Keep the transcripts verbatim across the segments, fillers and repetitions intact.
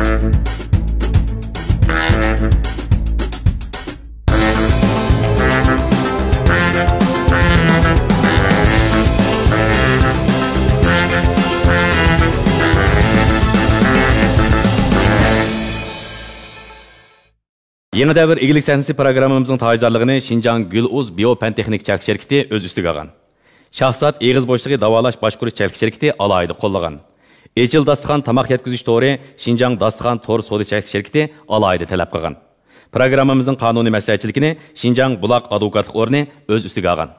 يېڭى دەۋر ئىگىلىك سەھنىسى پىروگراممىمىزنىڭ تاجدارلىقىنى شىنجاڭ گۈل ئۇز بىيو پەن تېخنىكا چەكلىك شىركىتى ئۆز ئۈستىگە ئالغان. شاھزات ئېغىز بوشلۇقى داۋالاش باشقۇرۇش چەكلىك شىركىتى ئالاھىدە قوللىغان. ئېچىل داستىخان تاماق يەتكۈزۈش تورى شىنجاڭ داستىخان تور سودا چەكلىك شىركىتى ئالاھىدە تەلەپ قىلغان. پىروگراممىمىزنىڭ قانۇنىي مەسلىھەتچىلىكىنى شىنجاڭ بۇلاق ئادۋوكاتلىق ئورنى ئۆز ئۈستىگە ئالغان.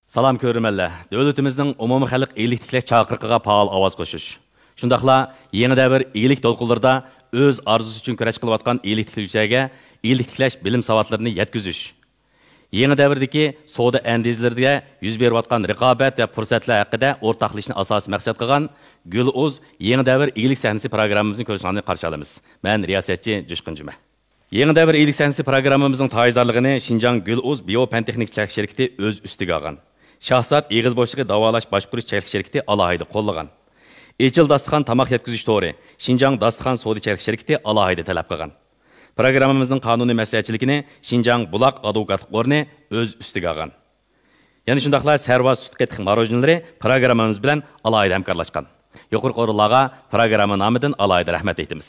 سالام كۆرۈرمەنلەر! دۆلىتىمىزنىڭ ئومۇمخەلق ئىگىلىك تىكلەش چاقىرىقىغا پائال ئاۋاز قوشۇش، شۇنداقلا يېڭى دەۋر ئىگىلىك دولقۇنلىرىدا ئۆز ئارزۇسى ئۈچۈن كۈرەش قىلىۋاتقان ئىگىلىك تىكلىگۈچىلەرگە ئىگىلىك تىكلەش بىلىم ساۋاتلىرىنى يەتكۈزۈش، يېڭى دەۋردىكى سودا ئەندىزىلىرىدە يۈز بېرىۋاتقان رىقابەت ۋە پۇرسەتلەر ھەققىدە ئورتاقلىشىشنى ئاساسىي مەقسەت قىلغان گۈل ئۇز يېڭى دەۋر ئىگىلىك سەھنىسى پىروگراممىمىزنى كۆرۈشۈڭلارنى قارشى ئالىمىز. مەن رىياسەتچى جۇشقۇن جۈمە. يېڭى دەۋر ئىگىلىك سەھنىسى پىروگراممىمىزنىڭ تاجدارلىقىنى شىنجاڭ گۈل ئۇز بىيو پەن تېخنىكا چەكلىك شىركىتى ئۆز ئۈستىگە ئالغان. شاھزات ئېغىز بوشلۇقى داۋالاش باشقۇرۇش چەكلىك شىركىتى ئالاھىدە قوللىغان. ئېچىل داستىخان تاماق يەتكۈزۈش تورى شىنجاڭ داستىخان سودا چەكلىك شىركىتى ئالاھىدە تەلەپ قىلغان. پىروگراممىمىزنىڭ قانۇنىي مەسلىھەتچىلىكىنى شىنجاڭ بۇلاق ئادۋوكاتلىق ئورنى ئۆز ئۈستىگە ئالغان. يەنە شۇنداقلا سەرۋاز سۈت قېتىق ماروژنىلىرى پىروگراممىمىز بىلەن ئالاھىدە ھەمكارلاشقان. يۇقىرىقى ئورۇنلارغا پىروگرامما نامىدىن ئالاھىدە رەھمەت ئېيتىمىز.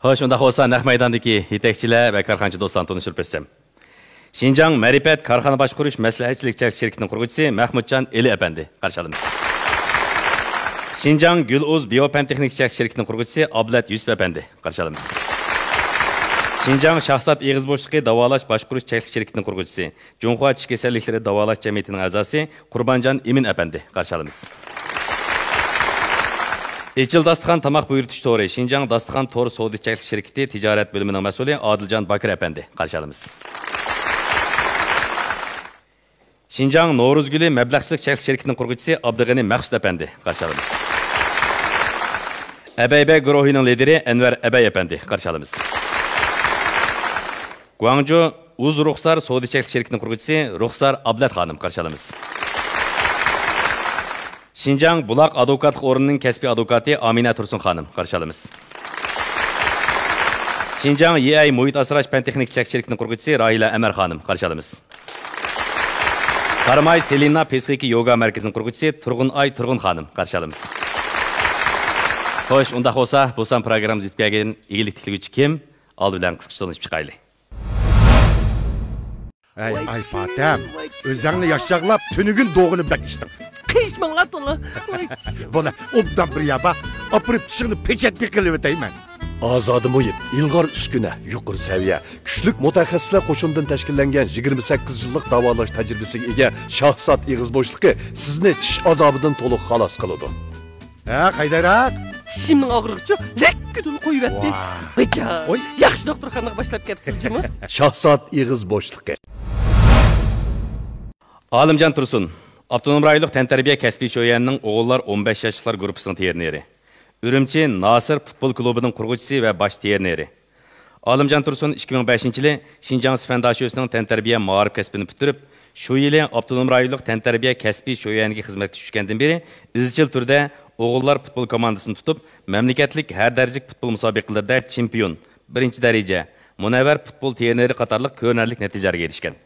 خوش، ئۇنداق بولسا نەق مەيداندىكى يېتەكچىلەر ۋە كارخانىچى دوستلارنى تونۇشتۇرۇپ ئۆتسەم. شىنجاڭ مەرىپەت كارخانا باشقۇرۇش مەسلىھەتچىلىك چەكلىك شىركىتىنىڭ قۇرغۇچىسى مەخمۇتجان ئېلى ئەپەندى، قارشى ئالىمىز. شىنجاڭ گۈل ئۇز بىيو پەن تېخنىكا چەكلىك شىركىتىنىڭ قۇرغۇچىسى ئابلەت يۈسۈپ ئەپەندى، قارشى ئالىمىز. شىنجاڭ شاھزات ئېغىز بوشلۇقى داۋالاش باشقۇرۇش چەكلىك شىركىتىنىڭ قۇرغۇچىسى، جۇڭخۇا چىش كېسەللىكلىرى داۋالاش جەمئىيىتىنىڭ ئەزاسى قۇربانجان ئىمىن ئەپەندى، قارشى ئالىمىز. ئېچىل داستىخان تاماق بۇيرۇتۇش تورى، شىنجاڭ داستىخان تور سودا چەكلىك شىركىتى تىجارەت بۆلۈمىنىڭ مەسئۇلى ئادىلجان باكىر ئەپەندى، قارشى ئالىمىز. شىنجاڭ نورۇزگۈلى مەبلەغچىلىك چەكلىك شىركىتىنىڭ قۇرغۇچىسى ئابدۇغېنى مەخسۇت ئەپەندى، قارشى ئالىمىز. ئەبەي بەگ گۇرۇھىنىڭ لىدىرى ئەنۋەر ئەبەي ئەپەندى، قارشى ئالىمىز. گۇاڭجۇ ئۇز رۇخسار سودا چەكلىك شىركىتىنىڭ قۇرغۇچىسى رۇخسار ئابلەت خانىم، قارشى ئالىمىز. شىنجاڭ بۇلاق ئادۋوكاتلىق ئورنىنىڭ كەسپىي ئادۋوكاتى ئامىنە تۇرسۇن خانىم، قارشى ئالىمىز. شىنجاڭ يىئەي مۇھىت ئاسراش پەن تېخنىكا چەكلىك شىركىتىنىڭ قۇرغۇچىسى راھىلە ئەمەر خانىم، قارشى ئالىمىز. قاراماي سېلىنا پسىخىكا يوگا مەركىزىنىڭ قۇرغۇچىسى تۇرغۇنئاي تۇرغۇن خانىم، قارشى ئالىمىز. خوش، ئۇنداق بولسا، بۇ سان پىروگراممىمىزغا يېتىپ كەلگەن ئىگىلىك تىكلىگۈچى كىم؟ ئالدى بىلەن قىسقىچە تونۇشۇپ چىقايلى. ئەي، ئاي پاتەم، ئۆزەڭنى ياش چاغلاپ، تۈنۈگۈن دوغىنى بەك ئىچتىڭ. قىيىشماڭلار تولا. بولە، ئوبدان بىر يابا، ئاپىرىپ چىشىڭنى پېچەتكە قىلىۋېتەيمەن. ئازادە مۇھىت، ئىلغار ئۈسكۈنە، يۇقىرى سەۋىيە، كۈچلۈك مۇتەخەسسىسلەر قوشۇنىدىن تەشكىللەنگەن يىگىرمە سەككىز يىللىق داۋالاش تەجرىبىسىگە ئىگە شاھزات ئېغىز بوشلۇقى سىزنى چىش ئازابىدىن تولۇق خالاس قىلىدۇ. ھە، قايدايراق؟ چىشىمنىڭ ئاغرىقىچۇ لەككىدىن قويۇۋەتتى. ۋاھ. بىجا. ئوي. ياخشى دوختۇرخانىغا باشلاپ كەپسىز جۇمۇ. شاھزات ئېغىز بوشلۇقى. ئالىمجان تۇرسۇن، ئاپتونوم رايونلۇق تەنتەربىيە كەسپىي شۆيەنىنىڭ ئوغۇللار ئون بەش ياشلىقلار گۇرۇپپىسىنىڭ تىرېنېرى. ئۈرۈمچى ناسىر پۇتبول كۇلۇبىنىڭ قۇرغۇچىسى ۋە باش تىرېنېرى. ئالىمجان تۇرسۇن ئىككى مىڭ بەشىنچى يىلى شىنجاڭ سىفەنداشۆسىنىڭ تەنتەربىيە مائارىپ كەسپىنى پۈتتۈرۈپ، شۇ يىلى ئاپتونوم رايونلۇق تەنتەربىيە كەسپىي شۆيەنىگە خىزمەتكە چۈشكەندىن بېرى ئىزچىل تۈردە ئوغۇللار پۇتبول كوماندىسىنى تۇتۇپ، مەملىكەتلىك ھەر دەرىجىلىك پۇتبول مۇسابىقىلىرىدە چېمپىيون، بىرىنچى دەرىجە، مۇنەۋۋەر پۇتبول تىرېنېرى قاتارلىق كۆرۈنەرلىك نەتىجىلەرگە ئېرىشكەن.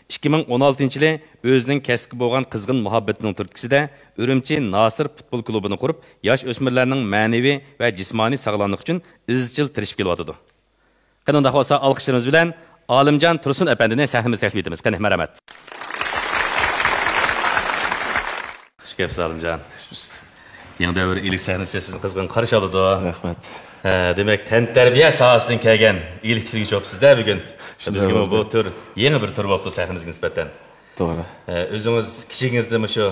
ئىككى مىڭ ئون ئالتىنچى يىلى ئۆزىنىڭ كەسىپكە بولغان قىزغىن مۇھەببىتىنىڭ تۈرتكىسىدە ئۈرۈمچى ناسىر پۇتبول كۇلۇبىنى قۇرۇپ، ياش ئۆسمۈرلەرنىڭ مەنىۋى ۋە جىسمانىي ساغلاملىقى ئۈچۈن ئىزچىل تىرىشىپ كېلىۋاتىدۇ. قېنى، ئۇنداق بولسا، ئالقىشلىرىمىز بىلەن ئالىمجان تۇرسۇن ئەپەندىنى سەھنىمىزگە تەكلىپ ئېتىمىز. قېنى، مەرھەمەت. خۇش كەپسىز، ئالىمجان. يېڭى دەۋر ئىگىلىك سەھنىسى سىزنى قىزغىن قارشى ئالىدۇ. رەھمەت. ھە، دېمەك، تەنتەربىيە ساھەسىدىن كەلگەن ئىگىلىك تىكلىگۈچى بولۇپسىز-دە بۈگۈن. شۇنداق بىزگىمۇ بولدى. بۇ تۈر يېڭى بىر تۈر بولۇپتۇ سەھنىمىزگە نىسبەتەن. توغرا. ھە، ئۆزىڭىز كىچىكىڭىزدىمۇ شۇ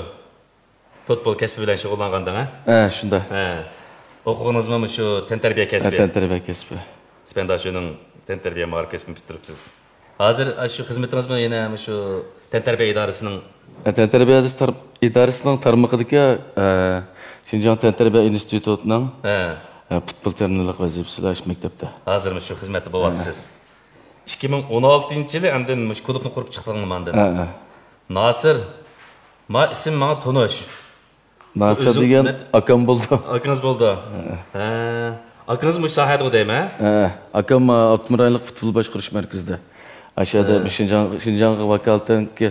پۇتبول كەسپى بىلەن شۇغۇللانغانىدىڭ، ھە؟ ھە، شۇنداق. ھە. ئوقۇغىنىڭىزمۇ مۇشۇ تەنتەربىيە كەسپى؟ ھە، تەنتەربىيە كەسپى. سىپەنداشۆنىڭ تەنتەربىيە مائارىپ كەسپىنى پۈتتۈرۈپسىز. ھازىر ئاشۇ خىزمىتىڭىزمۇ يەنە مۇشۇ تەنتەربىيە ئىدارىسىنىڭ؟ ھە، تەنتەربىيە تار-، ئىدارىسىنىڭ تارمىقىدىكى، ھە، شىنجاڭ تەنتەربىيە ئىنستىتۇتىنىڭ، ھە، ھە، پۇتبول تىرېنېرلىق ۋەزىپىسىدە ئاشۇ مەكتەپتە. ھازىر مۇشۇ خىزمەتتە بولۇۋاتىسىز. ھە. ئىككى مىڭ ئون ئالتىنچى يىلى ئەمدى مۇشۇ كۇلۇبنى قۇرۇپ چىقتىڭلارمۇ ئاندىن؟ ھە، ھە. ناسىر، ما ئىسىم ماڭا تونۇش. ناسىر دېگەن ئاكام بولىدۇ. ئاكىڭىز بولىدۇ. ھە. ئاكىڭىز مۇشۇ ساھەدىغۇ دەيمەن؟ ھە. ئاكام، ئا، ئاپتونوم رايونلۇق پۇتبول باشقۇرۇش مەركىزىدە. ئاشۇ يەردە، ھە، بىر شىنجاڭ، شىنجاڭغا ۋاكالىتەنكى،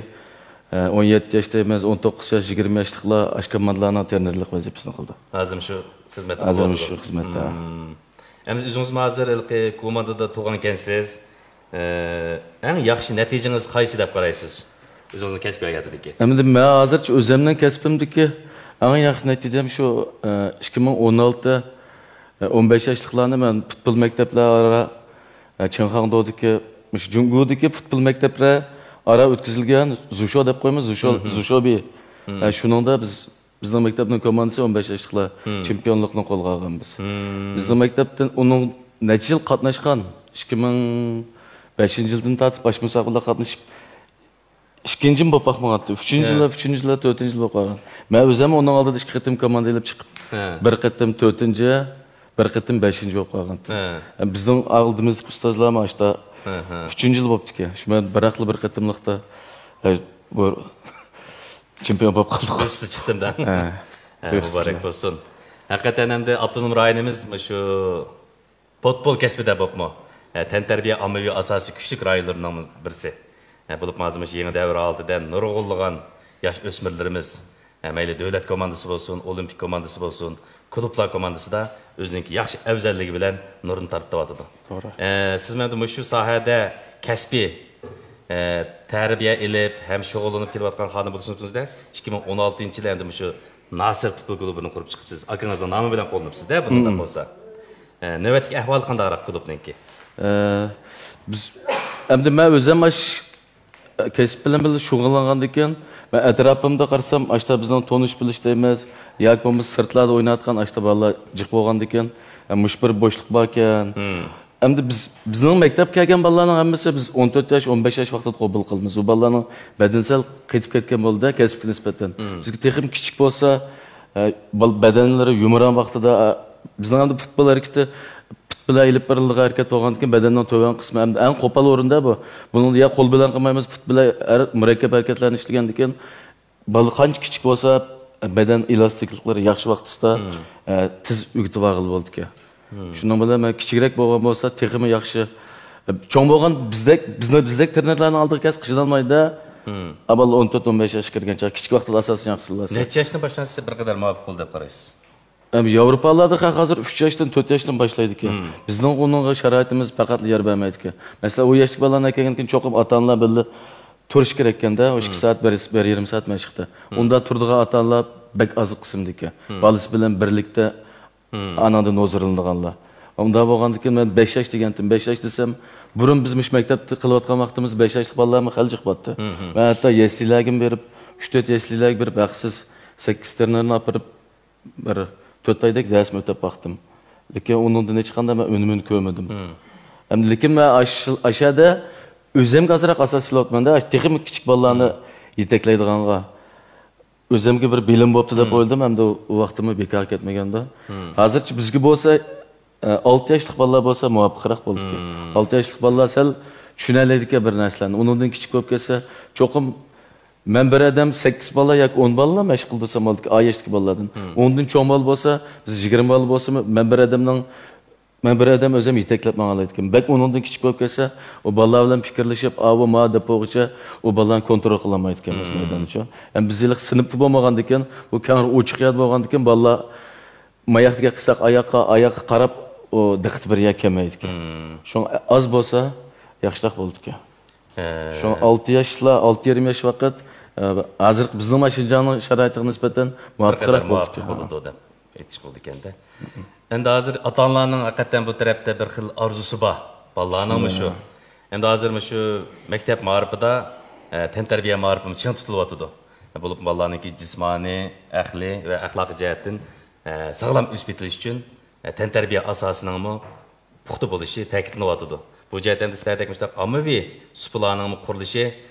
ئە، ئون يەتتە ياشتا ئەمەس، ئون توققۇز ياش، يىگىرمە ياشلىقلار ئاشۇ كوماندىلارنىڭ ترېنېرلىق ۋەزىپىسىنى قىلىدۇ. ھازىرمۇ شۇ خىزمەتتە. ھازىرمۇ شۇ خىزمەتتە. ئەمدى ئۆزىڭىزمۇ ھازىر ھېلىقى كوماندىدا تۇرغانكەنسىز. ئە، ئەڭ ياخشى نەتىجىڭىز قايسى دەپ قارايسىز؟ ئۆزىڭىزنىڭ كەسپىي ھاياتىدىكى. ئەمدى مەن ھازىرچە ئۆزۈمنىڭ كەسپىمدىكى ئەڭ ياخشى نەتىجەم شۇ، ئە، ئىككى مىڭ ئون ئالتە، ئە، ئون بەش ياشلىقلارنى مەن پۇتبول مەكتەپلەر ئارا، ئە، چىڭخاڭدودىكى، مۇشۇ جۇڭگودىكى پۇتبول مەكتەپلەر ئارا ئۆتكۈزۈلگەن زۇشو دەپ قويىمىز، زۇشو، زۇشوبى. ئە، شۇنىڭدا بىز بىزنىڭ مەكتەپنىڭ كوماندىسى ئون بەش ياشلىقلار چېمپىيونلۇقنى قولغا ئالغان بىز. بىزنىڭ مەكتەپتىن ئۇنىڭ نەچچە يىل قاتناشقان، ئىككى مىڭ بەشىنچى يىلدىن تارتىپ باش مۇسابىقىلەرگە قاتنىشىپ، ئىككىنچىمۇ بولۇپ باقمىغانتى. ئۈچىنچى يىللار، ئۈچىنچى يىللار، تۆتىنچى يىل بولۇپ قالغان. مەن ئۆزۈم ئۇنىڭ ئالدىدا ئىككى قېتىم كوماندا ئېلىپ چىقىپ، بىر قېتىم تۆتىنچى، بىر قېتىم بەشىنچى بولۇپ قالغانتى. بىزنىڭ ئالدىمىزدىكى ئۇستازلارمۇ ئاشتا ئۈچىنچى يىل بوپتىكەن. شۇ مەن بىراقلا بىر قېتىملىقتا، ئە، بۇ چېمپىيون بولۇپ قالدۇق. ئۆسۈپ چىقتىم دە. ھە، مۇبارەك بولسۇن. ھەقىقەتەن ئەمدى ئاپتونوم رايونىمىز مۇشۇ پوتبول كەسپىدە بولۇپمۇ، ئە، تەنتەربىيە ئاممىۋى ئاساسىي كۈچلۈك رايونلىرىنىڭ بىرسى. ئە، بولۇپمۇ ھازىر مۇشۇ يېڭى دەۋر ھالىتىدە نۇرغۇنلىغان ياش ئۆسمۈرلىرىمىز، ئە، مەيلى دۆلەت كوماندىسى بولسۇن، ئولىمپىك كوماندىسى بولسۇن، كۇلۇبلار كوماندىسىدا ئۆزىنىڭكى ياخشى ئەۋزەللىكى بىلەن نۇرىنى تارتىۋاتىدۇ. توغرا. ئە، سىز مەندە مۇشۇ ساھەدە كەسپىي، ئە، تەربىيە ئېلىپ ھەم شۇغۇللىنىپ كېلىۋاتقان خانىم بولۇشىڭىزدا، ئىككى مىڭ ئون ئالتىنچى يىلى ئەمدى مۇشۇ ناسىر پۇتبول كۇلۇبىنى قۇرۇپ چىقىپسىز. ئاكىڭىزنىڭ نامى بىلەن قوللىنىپسىز-دە، بۇنداق بولسا. ئە، نۆۋەتتىكى ئەھۋالى قانداقراق كۇلۇبنىڭكى؟ ئە، بىز، ئەمدى مەن ئۆزۈم ئاش-، كەسىپ بىلەن بىللە شۇغۇللانغاندىكىن، مەن ئەتراپىمدا قارىسام، ئاشتا بىزنىڭ تونۇش بىلىش دەيمىز ياكى بولمىسا سىرتلاردا ئويناۋاتقان ئاشتا بالىلار جىق بولغاندىكىن، ئە، مۇشۇ بىر بوشلۇق باركەن. ئەمدى بىز، بىزنىڭ مەكتەپكە كەلگەن بالىلارنىڭ ھەممىسى بىز ئون تۆت ياش، ئون بەش ياش ۋاقتىدا قوبۇل قىلىمىز. ئۇ بالىلارنىڭ بەدىنى سەل قېتىپ كەتكەن بولىدۇ-دە، كەسىپكە نىسبەتەن. بىزگە تېخىمۇ كىچىك بولسا، ئە، بال-، بەدەنلىرى يۇمران ۋاقتىدا، ئە، بىزنىڭ ئەمدى پۇتبول ھەرىكىتى، پۇت بىلەن ئېلىپ بېرىلىدىغان ھەرىكەت بولغاندىكىن، بەدەننىڭ تۆۋەن قىسمى ئەمدى ئەڭ قوپال ئورۇندا بۇ. بۇنىڭدا يا قول بىلەن قىلمايمىز، پۇت بىلەن ھەر مۇرەككەپ ھەرىكەتلەرنى ئىشلىگەندىكىن، بالا قانچە كىچىك بولسا، بەدەن ئېلاستىكلىقلىرى ياخشى ۋاقتىسىدا، ئە، تېز ئۆگىتىۋالغىلى بولىدىكەن. شۇنىڭ بىلەن مەن كىچىكرەك بولغان بولسا، تېخىمۇ ياخشى. ئە، چوڭ بولغان بىزدەك، بىزنى، بىزدەك تىرنەكلەرنىڭ ئالدىغا كەلسە قىلالمايدۇ-دە. ئا، بالا ئون تۆت، ئون بەش ياشقا كىرگەن چاغ، كىچىك ۋاقتىدا ئاساسىي ياخشى. نەچچە ياشتىن باشلانسا بىر قەدەر مۇۋاپىق بولىدۇ دەپ قارايسىز؟ ئەم، ياۋروپالاردا خەق ھازىر ئۈچ ياشتىن، تۆت ياشتىن باشلايدىكەن. بىزنىڭ ئۇنىڭغا شارائىتىمىز پەقەتلا يار بەرمەيدىكەن. مەسىلەن، ئۇ ياشتىكى بالىلارنى ئەكەلگەندىن كېيىن چوقۇم ئاتا-ئانىلار بىللە تۇرۇش كېرەككەن-دە، ئۇ ئىككى سائەت، بىر، بىر يېرىم سائەت مەشىقتە. ئۇندا تۇرىدىغان ئاتا-ئانىلار بەك ئاز قىسىمدىكەن. بالىسى بىلەن بىرلىكتە ئاناڭدىن ھۇزۇرلىنىدىغانلار. ئۇنداق بولغاندىكىن مەن بەش ياش دېگەنتىم. بەش ياش دېسەم، بۇرۇن بىز مۇشۇ مەكتەپتە قىلىۋاتقان ۋاقتىمىزدا بەش ياشلىق بالىلارمۇ خېلى جىق بارتتى. مەن ھەتتا يەسلىلەرگىمۇ بېرىپ، ئۈچ تۆت يەسلىلەرگە بېرىپ، ھەقسىز سەككىز تىرنىرنى ئاپىرىپ، بىر تۆت ئايدەك دەرسمۇ ئۆتەپ باقتىم. لېكىن ئۇنىڭدىن ھېچقانداق مەن ئۈنۈمىنى كۆرمىدىم. ئەمدى لېكىن مەن ئاش-، ئاشۇ يەردە ئۆزۈمگە ئازراق ئاساس سېلىۋاتىمەن-دە، تېخىمۇ كىچىك بالىلارنى يېتەكلەيدىغانغا. ئۆزۈمگە بىر بىلىم بوپتۇ دەپ ئويلىدىم، ئەمدى ئۇ ۋاقتىممۇ بىكارغا كەتمىگەندۇ. ھازىرچە بىزگە بولسا، ئە، ئالتە ياشلىق بالىلار بولسا مۇۋاپىقراق بولىدىكەن. ئالتە ياشلىق بالىلار سەل چۈشىنەلەيدىكەن بىر نەرسىلەرنى. ئۇنىڭدىن كىچىك بولۇپ كەتسە، چوقۇم مەن بىر ئادەم سەككىز بالا ياكى ئون بالا مەشىق قىلدۇرسام بولىدىكەن، ئا ياشتىكى بالىلاردىن. ئۇنىڭدىن چوڭ بالا بولسا، بىز يىگىرمە بالا بولسىمۇ، مەن بىر ئادەمنىڭ مەن بىر ئادەم ئۆزۈم يېتەكلەپ ماڭالايدىكەن. بەك ئۇنىڭدىن كىچىك بولۇپ كەتسە، ئۇ بالىلار بىلەن پىكىرلىشىپ، ئاۋۇ، ماۋۇ دەپ بولغۇچە ئۇ بالىلارنى كونترول قىلالمايدىكەنمىز مەيدانچۇ. ئەمما بىز ھېلىقى سىنىپتا بولمىغاندىكىن، بۇ كەڭرى ئوچۇق يەردە بولغاندىكىن، بالىلار ماياقتا گەپ قىلساق، ئاياققا، ئاياققا قاراپ، ئۇ دىققىتى بىر يەرگە كەلمەيدىكەن. شۇڭا ئاز بولسا ياخشىراق بولىدىكەن. شۇڭا ئالتە ياشلار، ئالتە يېرىم ياش ۋاقىت، ئە، ھازىرقى بىزنىڭ مانا شىنجاڭنىڭ شارائىتىغا نىسبەتەن مۇۋاپىقراق بولىدىكەن. بولىدۇ دەپ ئېيتىش بولىدىكەن-دە. ئەمدى ھازىر ئاتا-ئانىلارنىڭ ھەقىقەتەن بۇ تەرەپتە بىر خىل ئارزۇسى بار. بالىلارنىڭمۇ شۇ. ئەمدى ھازىر مۇشۇ مەكتەپ مائارىپىدا، ئە، تەنتەربىيە مائارىپىمۇ چىڭ تۇتۇلۇۋاتىدۇ. بولۇپمۇ بالىلارنىڭكى جىسمانىي، ئەقلىي ۋە ئەخلاقىي جەھەتتىن، ئە، ساغلام ئۆسۈپ يېتىلىشى ئۈچۈن، ئە، تەنتەربىيە ئاساسىنىڭمۇ پۇختا بولۇشى تەكىتلىنىۋاتىدۇ. بۇ جەھەتتە ئەمدى سىلەردەك مۇشۇنداق ئاممىۋى سۇپىلارنىڭمۇ قۇرۇلۇشى،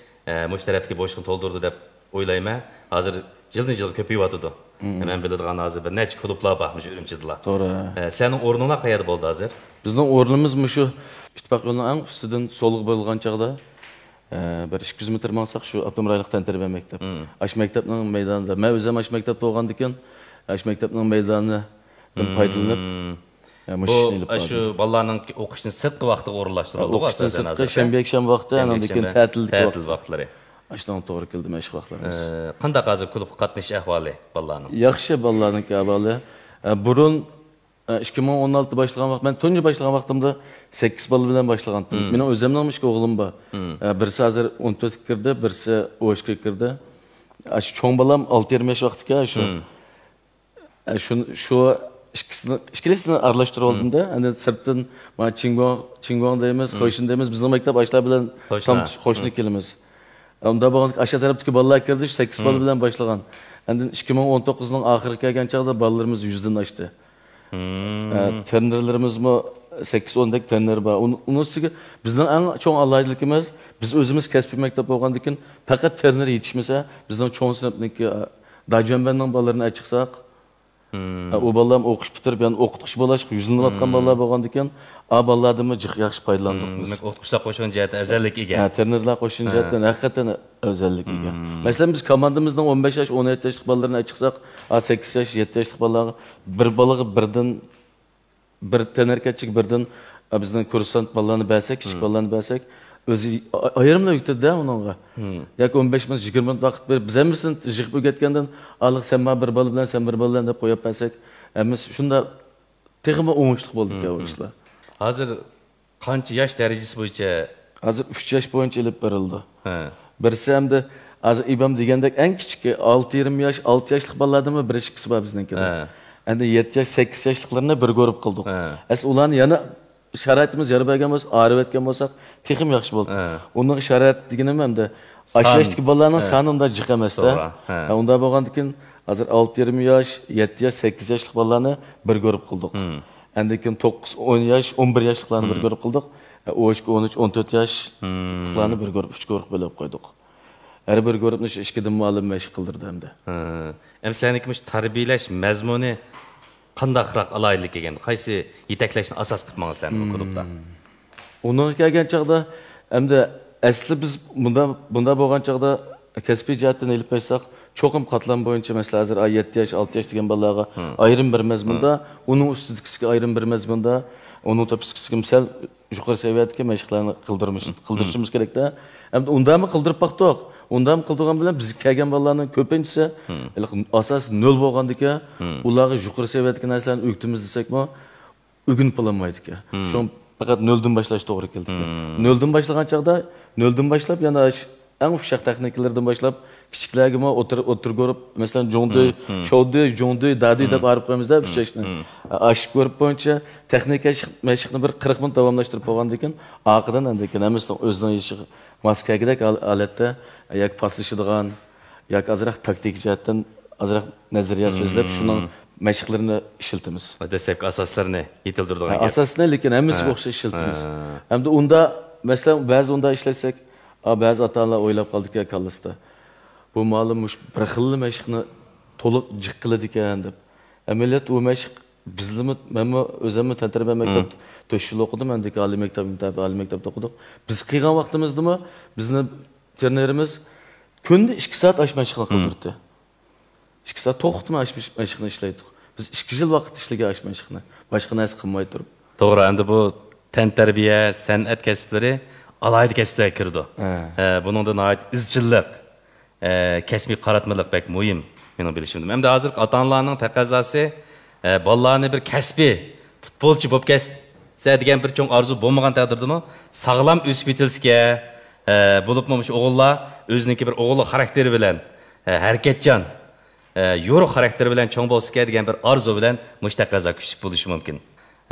ئە، مۇشۇ تەرەپتىكى بوشلۇقنى تولدۇرىدۇ دەپ ئويلايمەن. ھازىر يىلدىن يىلغا كۆپىيىۋاتىدۇ. مەن بىلىدىغان ھازىر بىر نەچچە كۇلۇبلار بار مۇشۇ ئۈرۈمچىدىلا. توغرا. ئە، سىلەرنىڭ ئورنۇڭلار قەيەردە بولدى ھازىر؟ بىزنىڭ ئورنىمىز مۇشۇ ئىتتىپاق يولىنىڭ ئەڭ ئۈستىدىن سولغا بۇرۇلغان چاغدا، ئە، بىر ئىككى يۈز مېتىر ماڭساق شۇ ئاپتونوم رايونلۇق تەنتەربىيە مەكتەپ. ئاشۇ مەكتەپنىڭ مەيدانىدا. مەن ئۆزۈم ئاشۇ مەكتەپتە بولغاندىكىن، ئاشۇ مەكتەپنىڭ مەيدانىدىن پايدىلىنىپ، مم، ھە، مۇشۇ بۇ ئىشنى ئېلىپ ئاشۇ باردىم. بالىلارنىڭ ئوقۇشتىن سىرتقى ۋاقتىغا ئورۇنلاشتۇرۇلىدىغۇ، ئوقۇشتىن ئاساسەن سىرتقى ھازىر. شەنبە، يەكشەنبە ۋاقتى، شەنبە، ئانان كېيىن يەكشەنبە، تەتىلدىكى تەتىل ۋاقتى. ۋاقىتلىرى. ئاشۇنىڭغا توغرا كېلىدۇ مەشىق ۋاقىتلىرىمىز. ئە، قانداق ھازىر كۇلۇبقا قاتنىشىش ئەھۋالى بالىلارنىڭ؟ ياخشى بالىلارنىڭكى ئەھۋالى. ئە، بۇرۇن، ئە، ئىككى مىڭ ئون ئالتە باشلىغان ۋاقىت، مەن تۇنجى باشلىغان ۋاقتىمدا سەككىز بالا بىلەن باشلىغانتىم. مم. مېنىڭ ئۆزۈمنىڭمۇ ئىككى ئوغلۇم بار. مم. ئە، بىرسى ھازىر ئون تۆتكە كىردى، بىرسى ئون ئىككىگە كىردى. ئاشۇ چوڭ بالام ئالتە يېرىم ياش ۋاقتىكەن شۇ. مم. ئە، شۇ، شۇ ئىككىسىنى، ئىككىلىسىنى ئارىلاشتۇرۇۋالدىم-دە. ئەندى سىرتتىن، مانا، چىڭگۇاڭ، چىڭگۇاڭ دەيمىز، خېيشىن دەيمىز. بىزنىڭ مەكتەپ ئاشۇلار بىلەن قوشنا. تام-، قوشنا كېلىمىز. ئۇنداق بولغاندا ئاشۇ تەرەپتىكى بالىلار كىردى، شۇ سەككىز بالا بىلەن باشلىغان. ئاندىن ئىككى مىڭ ئون توققۇزنىڭ ئاخىرىغا كەلگەن چاغدا بالىلىرىمىز يۈزدىن ئاشتى. ئە، ترېنېرلىرىمىزمۇ سەككىز ئوندەك ترېنېر بار. ئۇنىڭ، ئۇنىڭ ئۈستىگە بىزنىڭ ئەڭ چوڭ ئالاھىدىلىكىمىز، بىز ئۆزىمىز كەسپىي مەكتەپ بولغاندىكىن، پەقەت ترېنېر يېتىشمىسە، بىزنىڭ چوڭ سىنىپنىڭكى، ئە، داجۈەنبەننىڭ بالىلىرىنى ئەچىقساق، ئە، ئۇ بالىلارمۇ ئوقۇش پۈتتۈرۈپ، يەنە ئوقۇتقۇچى بولۇشقا يۈزلىنىۋاتقان بالىلار بولغاندىكىن، ئا بالىلاردىنمۇ جىق ياخشى پايدىلاندۇق بىز. دېمەك، ئوقۇتقۇچىلار قوشۇن جەھەتتىن ئەۋزەللىككە ئىگە. ھە، ترېنېرلار قوشۇن جەھەتتىن ھەقىقەتەن ئەۋزەللىككە ئىگە. مەسىلەن، بىز كوماندىمىزنىڭ ئون بەش ياش، ئون يەتتە ياشلىق بالىلىرىنى ئېچىقساق، ئا، سەككىز ياش، يەتتە ياشلىق بالىلارغا بىر بالىغا بىردىن، بىر تەنھەرىكەتچىگە بىردىن، ئا، بىزنىڭ كۇرسانت بالىلارنى بەرسەك، كىچىك بالىلارنى بەرسەك، ئۆزى ئا-، ئايرىملا ئۆگىتىدۇ-دە ئۇنىڭغا. ياكى ئون بەش مىنۇت، يىگىرمە مىنۇت ۋاقىت بېرىپ، بىز ھەممىسىنى يىغىپ ئۆگەتكەندىن، ئالىغا سەن ماڭا بىر بالا بىلەن، سەن بىر بالا بىلەن دەپ قويۇپ بەرسەك، ھەممىسى شۇنداق تېخىمۇ ئوڭۇشلۇق بولىدىكەن بۇ ئىشلار. ھازىر قانچە ياش دەرىجىسى بويىچە؟ ھازىر ئۈچ ياش بويىچە ئېلىپ بېرىلىدۇ. ھە. بىرسى ئەمدى ھازىر ئىبام دېگەندەك ئەڭ كىچىكى ئالتە يېرىم ياش، ئالتە ياشلىق بالىلاردىنمۇ بىر ئىككىسى بار بىزنىڭكىدە. ھە. ئەمدى يەتتە ياش، سەككىز ياشلىقلىرىنى بىر گۇرۇپ قىلدۇق. ھە. ئەسلى ئۇلارنى يەنە شارائىتىمىز يار بەرگەن بولسا، ئايرىۋەتكەن بولساق تېخىمۇ ياخشى بولاتتى. ھە. ئۇنىڭ شارائىت دېگىنىم ئەمدى ئاشۇ سان. ياشتىكى بالىلارنىڭ ھە. سانى ئۇنداق جىق ئەمەس-دە. توغرا. ھە. ھە، ئۇنداق بولغاندىكىن ھازىر ئالتە يېرىم ياش، يەتتە ياش، سەككىز ياشلىق بالىلارنى بىر گۇرۇپ قىلدۇق. ئاندىن كېيىن توققۇز، ئون ياش، ئون بىر ياشلىقلارنى بىر گۇرۇپ قىلدۇق. ئە، ئون ئىككى، ئون ئۈچ، ئون تۆت ياشلىقلارنى بىر گۇرۇپ، ئۈچ گۇرۇپ بۆلۈپ قويدۇق. ھەر بىر گۇرۇپنى شۇ ئىككىدىن مۇئەللىم مەشىق قىلدۇردى ئەمدى. ھە. ئەمدى سىلەرنىڭكى مۇشۇ تەربىيەلەش مەزمۇنى قانداقراق ئالاھىدىلىك ئىگە؟ قايسى يېتەكلەشنى ئاساس قىلىپ ماڭىسىلەر بۇ كۇلۇبتا؟ ئۇنىڭغا كەلگەن چاغدا، ئەمدى ئەسلى بىز بۇندا، بۇندا بولغان چاغدا كەسپىي جەھەتتىن ئېلىپ ئېيتساق، چوقۇم قاتلام بويىچە، مەسىلەن، ھازىر ئا يەتتە ياش، ئالتە ياش دېگەن بالىلارغا ئايرىم بىر مەزمۇندا، ئۇنىڭ ئۈستىدىكىسىگە ئايرىم بىر مەزمۇندا، ئۇنىڭ تۆپىسىدىكىسىگە سەل يۇقىرى سەۋىيەدىكى مەشىقلەرنى قىلدۇرمىش-، قىلدۇرۇشىمىز كېرەكتە. ئەمدى ئۇنداقمۇ قىلدۇرۇپ باقتۇق. ئۇنداقمۇ قىلدۇرغان بىلەن بىزگە كەلگەن بالىلارنىڭ كۆپىنچىسى ھېلىقى ئاساسىي نۆل بولغاندىكىن، ئۇلارغا يۇقىرى سەۋىيەدىكى نەرسىلەرنى ئۆگىتىمىز دېسەكمۇ، ئۆگىنىپ بولالمايدىكەن. شۇڭا پەقەت نۆلدىن باشلاش توغرا كېلىدىكەن. نۆلدىن باشلىغان چاغدا، نۆلدىن باشلاپ يەنە ئەڭ ئۇششاق تېخنىكىلىرىدىن باشلاپ، كىچىكلەرگىمۇ ئوتتۇرا، ئوتتۇرا گۇرۇپ، مەسىلەن، جۇڭدۇي، شوۋدۇي، جۇڭدۇي، دادۇي دەپ ئايرىپ قويىمىز-دە، ئۈچ ياشنى. ئاشۇ گۇرۇپ بويىچە تېخنىكا مەشىق-، مەشىقنى بىر قىرىق مىنۇت داۋاملاشتۇرۇپ بولغاندىن كېيىن، ئارقىدىن ئاندىن كېيىن ھەممىسىنىڭ ئۆزىنىڭ يېشىغا ماس كەلگۈدەك ھال-، ھالەتتە ياكى پاسلىشىدىغان، ياكى ئازراق تاكتىكا جەھەتتىن ئازراق نەزەرىيە سۆزلەپ، شۇنىڭ مەشىقلىرىنى ئىشلىتىمىز. دەسلەپكى ئاساسلىرىنى يېتىلدۈرىدىغان گەپ. ئاساسنى، لېكىن ھەممىسىگە ئوخشاش ئىشلىتىمىز. ئەمدى ئۇندا، مەسىلەن، بەزى ئۇنداق ئىشلەتسەك، ئا، بەزى ئاتا-ئانىلار ئويلاپ قالىدىكەن كاللىسىدا، بۇ مۇئەللىم مۇشۇ بىر خىللا مەشىقنى تولۇق جىق قىلىدىكەن دەپ. ئەمەلىيەتتە ئۇ مەشىق بىزلىمۇ، مەنمۇ ئۆزۈممۇ تەنتەربىيە مەكتەپ تۆت يىل ئوقۇدۇم، ئەندىكى ئالىي مەكتەپ، ئالىي مەكتەپتە ئوقۇدۇق. بىز قىلغان ۋاقتىمىزدىمۇ بىزنى ترېنېرىمىز كۈندە ئىككى سائەت ئاشۇ مەشىقنى قىلدۇراتتى. ئىككى سائەت توختىماي ئاشۇ مەشىقنى ئىشلەيتتۇق. بىز ئىككى يىل ۋاقىت ئىشلىگەن ئاشۇ مەشىقنى. باشقا نەرسە قىلماي تۇرۇپ. توغرا، ئەمدى بۇ تەنتەربىيە، سەنئەت كەسىپلىرى ئالاھىدە كەسىپلەرگە كىرىدۇ. ھە. ھە، بۇنىڭدا ناھايىتى ئىزچىللىق، ئە، كەسپىي قاراتمىلىق بەك مۇھىم، مېنىڭ بىلىشىمدە. ئەمدى ھازىرقى ئاتا-ئانىلارنىڭ تەقەززاسى، ئە، بالىلارنى بىر كەسپىي پۇتبولچى بولۇپ كەتسە دېگەن بىر چوڭ ئارزۇ بولمىغان تەقدىردىمۇ، ساغلام ئۆسۈپ يېتىلسىكەن، ئە، بولۇپمۇ مۇشۇ ئوغۇللار ئۆزىنىڭكى بىر ئوغۇللۇق خاراكتېرى بىلەن، ئە، ھەرىكەتچان، ئە، يورۇق خاراكتېرى بىلەن چوڭ بولسىكەن دېگەن بىر ئارزۇ بىلەن مۇشۇ تەقەززا كۈچلۈك بولۇشى مۇمكىن.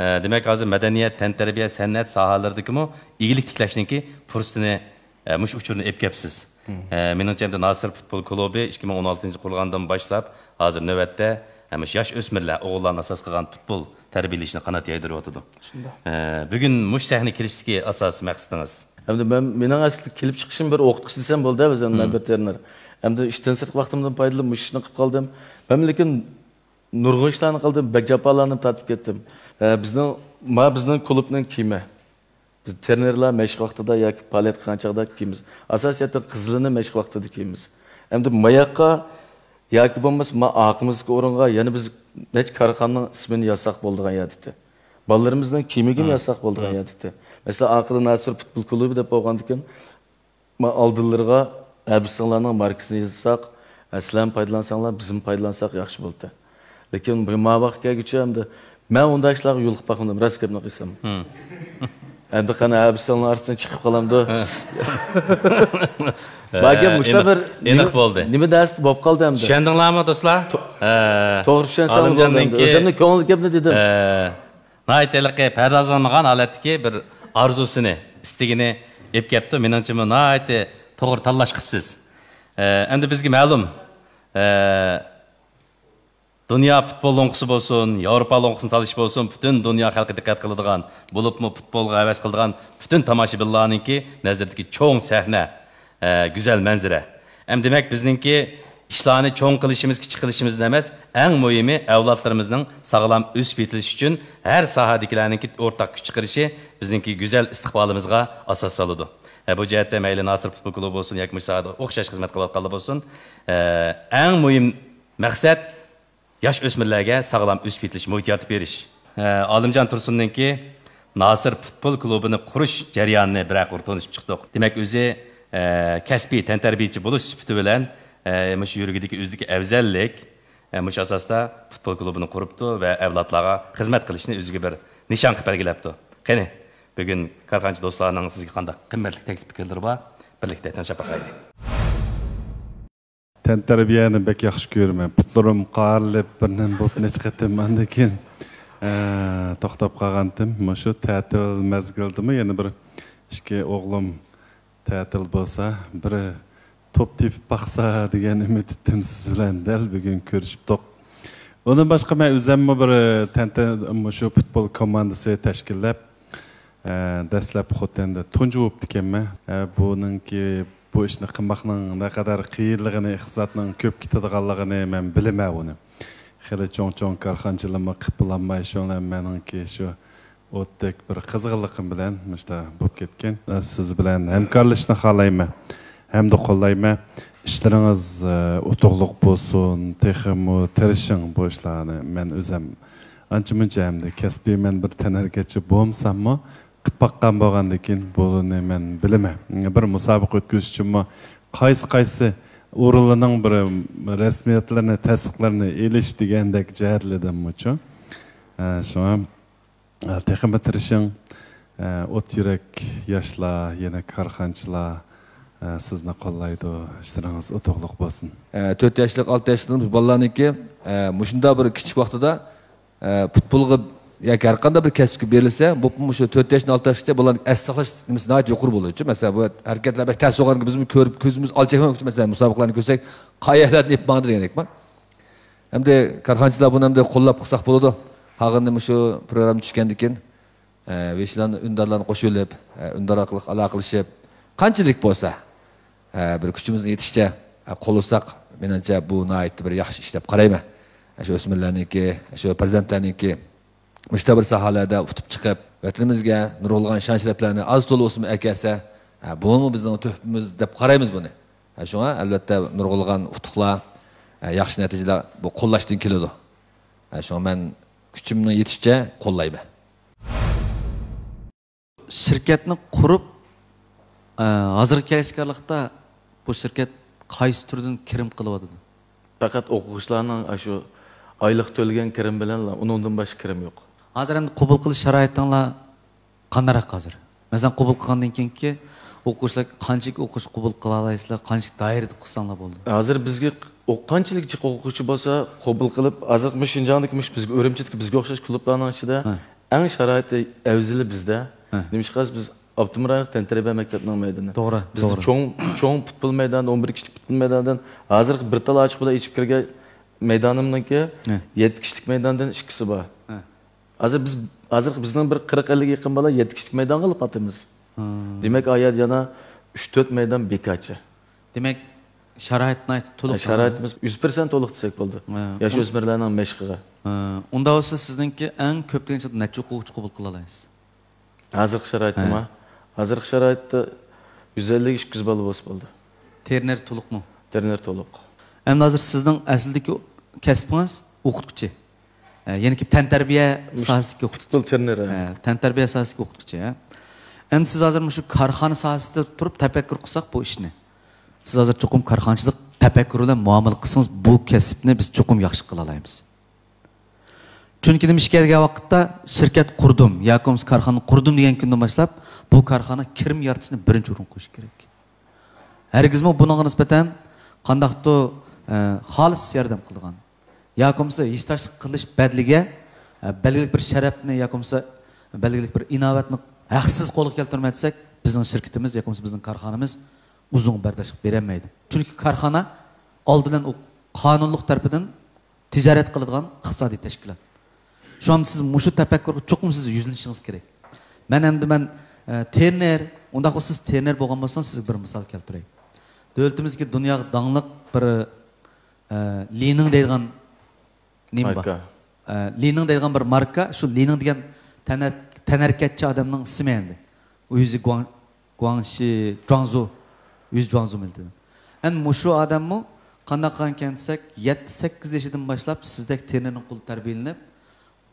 ئە، دېمەك، ھازىر مەدەنىيەت، تەنتەربىيە، سەنئەت ساھەلىرىدىكىمۇ ئىگىلىك تىكلەشنىڭكى پۇرسىتىنى، ئە، مۇشۇ ئۇچۇرنى ئېلىپ كەپسىز. ئە، مېنىڭچە، ئەمدى ناسىر پۇتبول كۇلۇبى ئىككى مىڭ ئون ئالتىنچى قۇرۇلغاندىن باشلاپ، ھازىر نۆۋەتتە، ئە، مۇشۇ ياش ئۆسمۈرلەر، ئوغۇللارنى ئاساس قىلغان پۇتبول تەربىيەلىشنى قانات يايدۇرۇۋاتىدۇ. شۇنداق. ئە، بۈگۈن مۇشۇ سەھنىگە كېلىشتىكى ئاساسىي مەقسىتىڭىز؟ ئەمدى مەن، مېنىڭ ئەسلىدە كېلىپ چىقىشىم بىر ئوقۇتقۇچى دېسەم بولدى، ئۆزۈم مەن بىر ترېنېر. ئەمدى ئىشتىن سىرتقى ۋاقتىمدىن پايدىلىنىپ مۇشۇ ئىشنى قىلىپ قالدىم. مەن لېكىن نۇرغۇن ئىشلارنى قىلدىم، بەك جاپالارنى تارتىپ كەتتىم. ئە، بىزنىڭ، ما بىزنىڭ كۇلۇبنىڭ كىيىمى. بىز ترېنېرلار مەشىق ۋاقتىدا ياكى پائالىيەت قىلغان چاغدا كىيىمىز. ئاساسىيەتتىن قىزىلنى مەشىق ۋاقتىدا كىيىمىز. ئەمدى ماياققا ياكى بولمىسا، ما ئارقىمىزدىكى ئورۇنغا يەنە بىز نەچچە كارخانىنىڭ ئىسمىنى يازساق بولىدىغان يەردىكى. بالىلىرىمىزنىڭ كىيىمىگىمۇ يازساق بولىدىغان يەردىكى. مەسىلەن، ئارقىدا ناسىر پۇتبول كۇلۇبى دەپ بولغاندىكىن، ما ئالدىلىرىغا ھەبىسىڭلارنىڭ ماركىسىنى يازساق، ھە، سىلەرمۇ پايدىلانساڭلار، بىزمۇ پايدىلانساق ياخشى بولىدۇ. لېكىن بۇ ما ۋاقىت كەلگۈچە ئەمدى مەن ئۇنداق ئىشلارغا يولۇقۇپ باقمىدىم، راست گەپنى قىلسام. ئەمدى قانا ھەبىسىڭلار ئارىسىدىن چىقىپ قالامدۇ؟ بار گەپ مۇشۇنداق بىر ئېنىق بولدى. نېمە دەرستە بولۇپ قالدى ئەمدى؟ چۈشەندىڭلارمۇ، دوستلار؟ توغرا چۈشەنسەڭلار بولدى ئەمدى. ئۆزۈمنىڭ كۆڭۈل گەپنى دېدىم. ناھايىتى ھېلىقى پەردازلانمىغان ھالەتتىكى بىر ئارزۇسىنى، ئىستىكىنى ئېلىپ كەپتۇ. مېنىڭچە، بۇ ناھايىتى توغرا تاللاش قىپسىز. ئە، ئەمدى بىزگە مەلۇم، ئە، دۇنيا پۇتبول لوڭقىسى بولسۇن، ياۋروپا لوڭقىسىنى تالىشى بولسۇن، پۈتۈن دۇنيا خەلقى دىققەت قىلىدىغان، بولۇپمۇ پۇتبولغا ھەۋەس قىلىدىغان پۈتۈن تاماشىبىنلارنىڭكى نەزىرىدىكى چوڭ سەھنە، ئە، گۈزەل مەنزىرە. ئەمدى دېمەك، بىزنىڭكى ئىشلارنى چوڭ قىلىشىمىز، كىچىك قىلىشىمىزدىن ئەمەس، ئەڭ مۇھىمى ئەۋلادلىرىمىزنىڭ ساغلام ئۆسۈپ يېتىلىشى ئۈچۈن ھەر ساھەدىكىلەرنىڭكى ئورتاق كۈچ چىقىرىشى بىزنىڭكى گۈزەل ئىستىقبالىمىزغا ئاساس سالىدۇ. ھە، بۇ جەھەتتە مەيلى ناسىر پۇتبول كۇلۇبى بولسۇن ياكى مۇشۇ ساھەدە ئوخشاش خىزمەت قىلىۋاتقانلار بولسۇن، ئە، ئەڭ مۇھىم مەقسەت ياش ئۆسمۈرلەرگە ساغلام ئۆسۈپ يېتىلىش مۇھىتى يارىتىپ بېرىش. ئە، ئالىمجان تۇرسۇننىڭكى ناسىر پۇتبول كۇلۇبىنى قۇرۇش جەريانىنى بىرەر قۇر تونۇشۇپ چىقتۇق. دېمەك، ئۆزى، ئە، كەسپىي تەنتەربىيەچى بولۇش سۈپىتى بىلەن، ئە، مۇشۇ يۈرىكىدىكى ئۆزىدىكى ئەۋزەللىك، ئە، مۇشۇ ئاساستا پۇتبول كۇلۇبىنى قۇرۇپتۇ ۋە ئەۋلادلارغا خىزمەت قىلىشنى ئۆزىگە بىر نىشان قىلىپ بەلگىلەپتۇ. قېنى، بۈگۈن كارخانىچى دوستلارنىڭ سىزگە قانداق قىممەتلىك تەكلىپ پىكىرلىرى بار؟ بىرلىكتە تىڭشاپ باقايلى. تەنتەربىيەنى بەك ياخشى كۆرىمەن. پۇتلىرىم قارىلىپ، بىر نېمە بولۇپ نەچچە قېتىم ئاندىن كېيىن، ئە، توختاپ قالغانتىم. مۇشۇ تەتىل مەزگىلىدىمۇ يەنە بىر ئىككى ئوغلۇم تەتىل بولسا، بىر توپ تېپىپ باقسا دېگەن ئۈمىد ئېتىم سىز بىلەن دەل بۈگۈن كۆرۈشۈپتۇق. ئۇندىن باشقا مەن ئۆزۈممۇ بىر، ئە، تەنتە-، مۇشۇ پۇتبول كوماندىسى تەشكىللەپ، ئە، دەسلەپ خوتەندە تۇنجى بوپتىكەنمەن. ئە، بۇنىڭكى، بۇ ئىشنى قىلماقنىڭ نەقەدەر قىيىنلىقىنى، ئىقتىسادنىڭ كۆپ كېتىدىغانلىقىنى مەن بىلىمەن ئۇنى. خېلى چوڭ-چوڭ كارخانىچىلارمۇ قىلىپ بولالماي، شۇڭا مېنىڭكى شۇ ئوتتەك بىر قىزغىنلىقىم بىلەن مۇشۇنداق بولۇپ كەتكەن. ئە، سىز بىلەن ھەمكارلىشىشنى خالايمەن ھەمدە قوللايمەن. ئىشلىرىڭىز، ئە، ئۇتۇقلۇق بولسۇن، تېخىمۇ تىرىشىڭ بۇ ئىشلارنى. مەن ئۆزۈم ئانچە-مۇنچە ئەمدى كەسپىي مەن بىر تەنھەرىكەتچى بولمىساممۇ، قىلىپ باققان بولغاندىن كېيىن بۇنى مەن بىلىمەن. بىر مۇسابىقە ئۆتكۈزۈش ئۈچۈنمۇ قايسى-قايسى ئورۇنلارنىڭ بىر رەسمىيەتلىرىنى، تەستىقلىرىنى ئېلىش دېگەندەك جەھەتلىرىدىنمۇچۇ. ئە، شۇڭا، ئە، تېخىمۇ تىرىشىڭ. ئە، ئوت يۈرەك ياشلار، يەنە كارخانىچىلار، ئە، سىزنى قوللايدۇ. ئىشلىرىڭىز ئۇتۇقلۇق بولسۇن. ئە، تۆت ياشلىق، ئالتە ياشلىق بالىلارنىڭكى، ئە، مۇشۇنداق بىر كىچىك ۋاقتىدا، ئە، پۇتبولغا ياكى ھەر قانداق بىر كەسىپكە بېرىلسە، بولۇپمۇ مۇشۇ تۆت ياشتىن ئالتە ياشقىچە بالىلارنىڭ ئەستە ساقلاش نېمىسى ناھايىتى يۇقىرى بولىدۇ. مەسىلەن، بۇ ھەرىكەتلەر بەك تەس بولغانكى، بىزمۇ كۆرۈپ، كۆزىمىز ئالچايمايۋاتىدۇ. مەسىلەن، مۇسابىقىلەرنى كۆرسەك، قايەرلەردىن ئېلىپ ماڭدى دېگەندەك. ئەمدى كارخانىچىلار بۇنى ئەمدى قوللاپ قىلساق بولىدۇ. ھاغىنى مۇشۇ پروگرامما چۈشكەندىن كېيىن، ئە، ۋېشلارنى، ئۈندىدارلارنى قوشۇۋېلىپ، ئە، ئۈندىدار ئارقىلىق ئالاقىلىشىپ، قانچىلىك بولسا، ئە، بىر كۈچىمىزنىڭ يېتىشىچە، ئە، قوللىساق، مېنىڭچە بۇ ناھايىتى بىر ياخشى ئىش دەپ قارايمەن. ئە، شۇ ئۆسمۈرلەرنىڭكى، شۇ پەرزەنتلەرنىڭكى مۇشۇنداق بىر ساھەلەردە ئۇتۇپ چىقىپ، ۋەتىنىمىزگە نۇرغۇنلىغان شان-شەرەپلەرنى ئاز-تولا بولسىمۇ ئەكەلسە، ئە، بۇمۇ بىزنىڭ تۆھپىمىز دەپ قارايمىز بۇنى. ئە، شۇڭا، ئەلۋەتتە، نۇرغۇنلىغان ئۇتۇقلار، ئە، ياخشى نەتىجىلەر بۇ قوللاشتىن كېلىدۇ. ئە، شۇڭا مەن كۈچۈمنىڭ يېتىشىچە قوللايمەن. شىركەتنى قۇرۇپ، ئە، ھازىرغا كەلگەچكە ئارىلىقتا بۇ شىركەت قايسى تۈردىن كىرىم قىلىۋاتىدۇ؟ پەقەت ئوقۇغۇچىلارنىڭ ئاشۇ ئايلىق تۆلىگەن كىرىمى بىلەنلا، ئۇنىڭدىن باشقا كىرىم يوق. ھازىر ئەمدى قوبۇل قىلىش شارائىتىڭلار قانداقراق ھازىر؟ مەسىلەن، قوبۇل قىلغاندىن كېيىنكى ئوقۇغۇچىلار قانچىلىك ئوقۇغۇچى قوبۇل قىلالايسىلەر، قانچىلىك دائىرىدە قىلساڭلار بولىدۇ؟ ھازىر بىزگە ئو-، قانچىلىك جىق ئوقۇغۇچى بولسا قوبۇل قىلىپ، ھازىر مۇشۇ شىنجاڭدىكى، مۇشۇ بىزگە ئۈرۈمچىدىكى بىزگە ئوخشاش كۇلۇبلارنىڭ ئىچىدە ھە. ئەڭ شارائىتى ئەۋزىلى بىزدە. ھە. نېمىشقا دېسە، بىز ئاپتونوم رايونلۇق تەنتەربىيە مەكتەپنىڭ مەيدىنى. توغرا، بىزدە توغرا. چوڭ، چوڭ پۇتبول مەيدانى، ئون بىر كىچىك پۇتبول مەيدانىدىن ھازىرقى بىر تال ئاچىقى بىلەن ئېچىپ كىرگەن مەيدانىمنىڭكى ھە. يەتتە كىشىلىك مەيداندىن ئىككىسى بار. ھە. ھازىر بىز، ھازىرقى بىزنىڭ بىر قىرىق ئەللىككە يېقىن بالا يەتتە كىشىلىك مەيدانغىلا پاتىمىز. ھە. دېمەك، ئايەت يەنە ئۈچ تۆت مەيدان بىكارچە. دېمەك، شارائىت ناھايىتى تولۇق. ھە، شارائىتىمىز يۈز پىرسەنت تولۇق دېسەك بولىدۇ. ھە. ياش ئۆسمۈرلەرنىڭ مەشقىگە. ھە. ئۇنداق بولسا، سىزنىڭكى ئەڭ كۆپ دېگەن نەچچە ئوقۇغۇچى قوبۇل قىلالايسىز؟ ھازىرقى شارائىتتىما؟ ھە. ھازىرقى شارائىتتا يۈز ئەللىك، ئىككى يۈز بالا بولسا بولدى. تېرنېر تولۇقمۇ؟ تېرنېر تولۇق. ئەمدى ھازىر سىزنىڭ ئەسلىدىكى كەسپىڭىز ئوقۇتقۇچى. ئە، يەنىكى تەنتەربىيە ساھەسىدىكى ئوقۇتقۇچى. پۇتبول ترېنېرى. ئە، تەنتەربىيە ساھەسىدىكى ئوقۇتقۇچى، ھە. ئەمدى سىز ھازىر مۇشۇ كارخانا ساھەسىدە تۇرۇپ تەپەككۇر قىلساق بۇ ئىشنى. سىز ھازىر چوقۇم كارخانىچىلىق تەپەككۇرى بىلەن مۇئامىلە قىلسىڭىز، بۇ كەسىپنى بىز چوقۇم ياخشى قىلالايمىز. چۈنكى نېمىشقا دېگەن ۋاقىتتا شىركەت قۇردۇم ياكى بولمىسا كارخانا قۇردۇم دېگەن كۈندىن باشلاپ بۇ كارخانا كىرىم يارىتىشنى بىرىنچى ئورۇنغا قويۇشى كېرەك. ھەرگىزمۇ بۇنىڭغا نىسبەتەن قانداقتۇ، ئە، خالىس ياردەم قىلىدىغان ياكى بولمىسا ھېسداشلىق قىلىش بەدىلىگە، ئە، بەلگىلىك بىر شەرەپنى ياكى بولمىسا بەلگىلىك بىر ئىناۋەتنى ھەقسىز قولغا كەلتۈرمەي دېسەك، بىزنىڭ شىركىتىمىز ياكى بولمىسا بىزنىڭ كارخانىمىز ئۇزۇنغا بەرداشلىق بېرەلمەيدۇ. چۈنكى كارخانا ئالدى بىلەن ئۇ قانۇنلۇق تەرىپىدىن تىجارەت قىلىدىغان ئىقتىسادىي تەشكىلات. شۇڭا سىز مۇشۇ تەپەككۇرغا چوقۇم سىز يۈزلىنىشىڭىز كېرەك. مەن ئەمدى مەن، ئە، ترېنېر، ئۇنداق بولسا سىز ترېنېر بولغان بولسىڭىز سىزگە بىر مىسال كەلتۈرەي. دۆلىتىمىزدىكى دۇنياغا داڭلىق بىر، ئە، لىنىڭ دەيدىغان نېمە بار؟ ماركا. ئە، لىنىڭ دەيدىغان بىر ماركا، شۇ لىنىڭ دېگەن تەنە-، تەنھەرىكەتچى ئادەمنىڭ ئىسمى ئەمدى. ئۇ ئۆزى گۇاڭ-، گۇاڭشى، جۇاڭزۇ، ئۆزى جۇاڭزۇ مىللىتىدىن. ئەمدى مۇشۇ ئادەممۇ قانداق قىلغانكەن دېسەك، يەتتە، سەككىز يېشىدىن باشلاپ سىزدەك ترېنېرنىڭ قولىدا تەربىيەلىنىپ،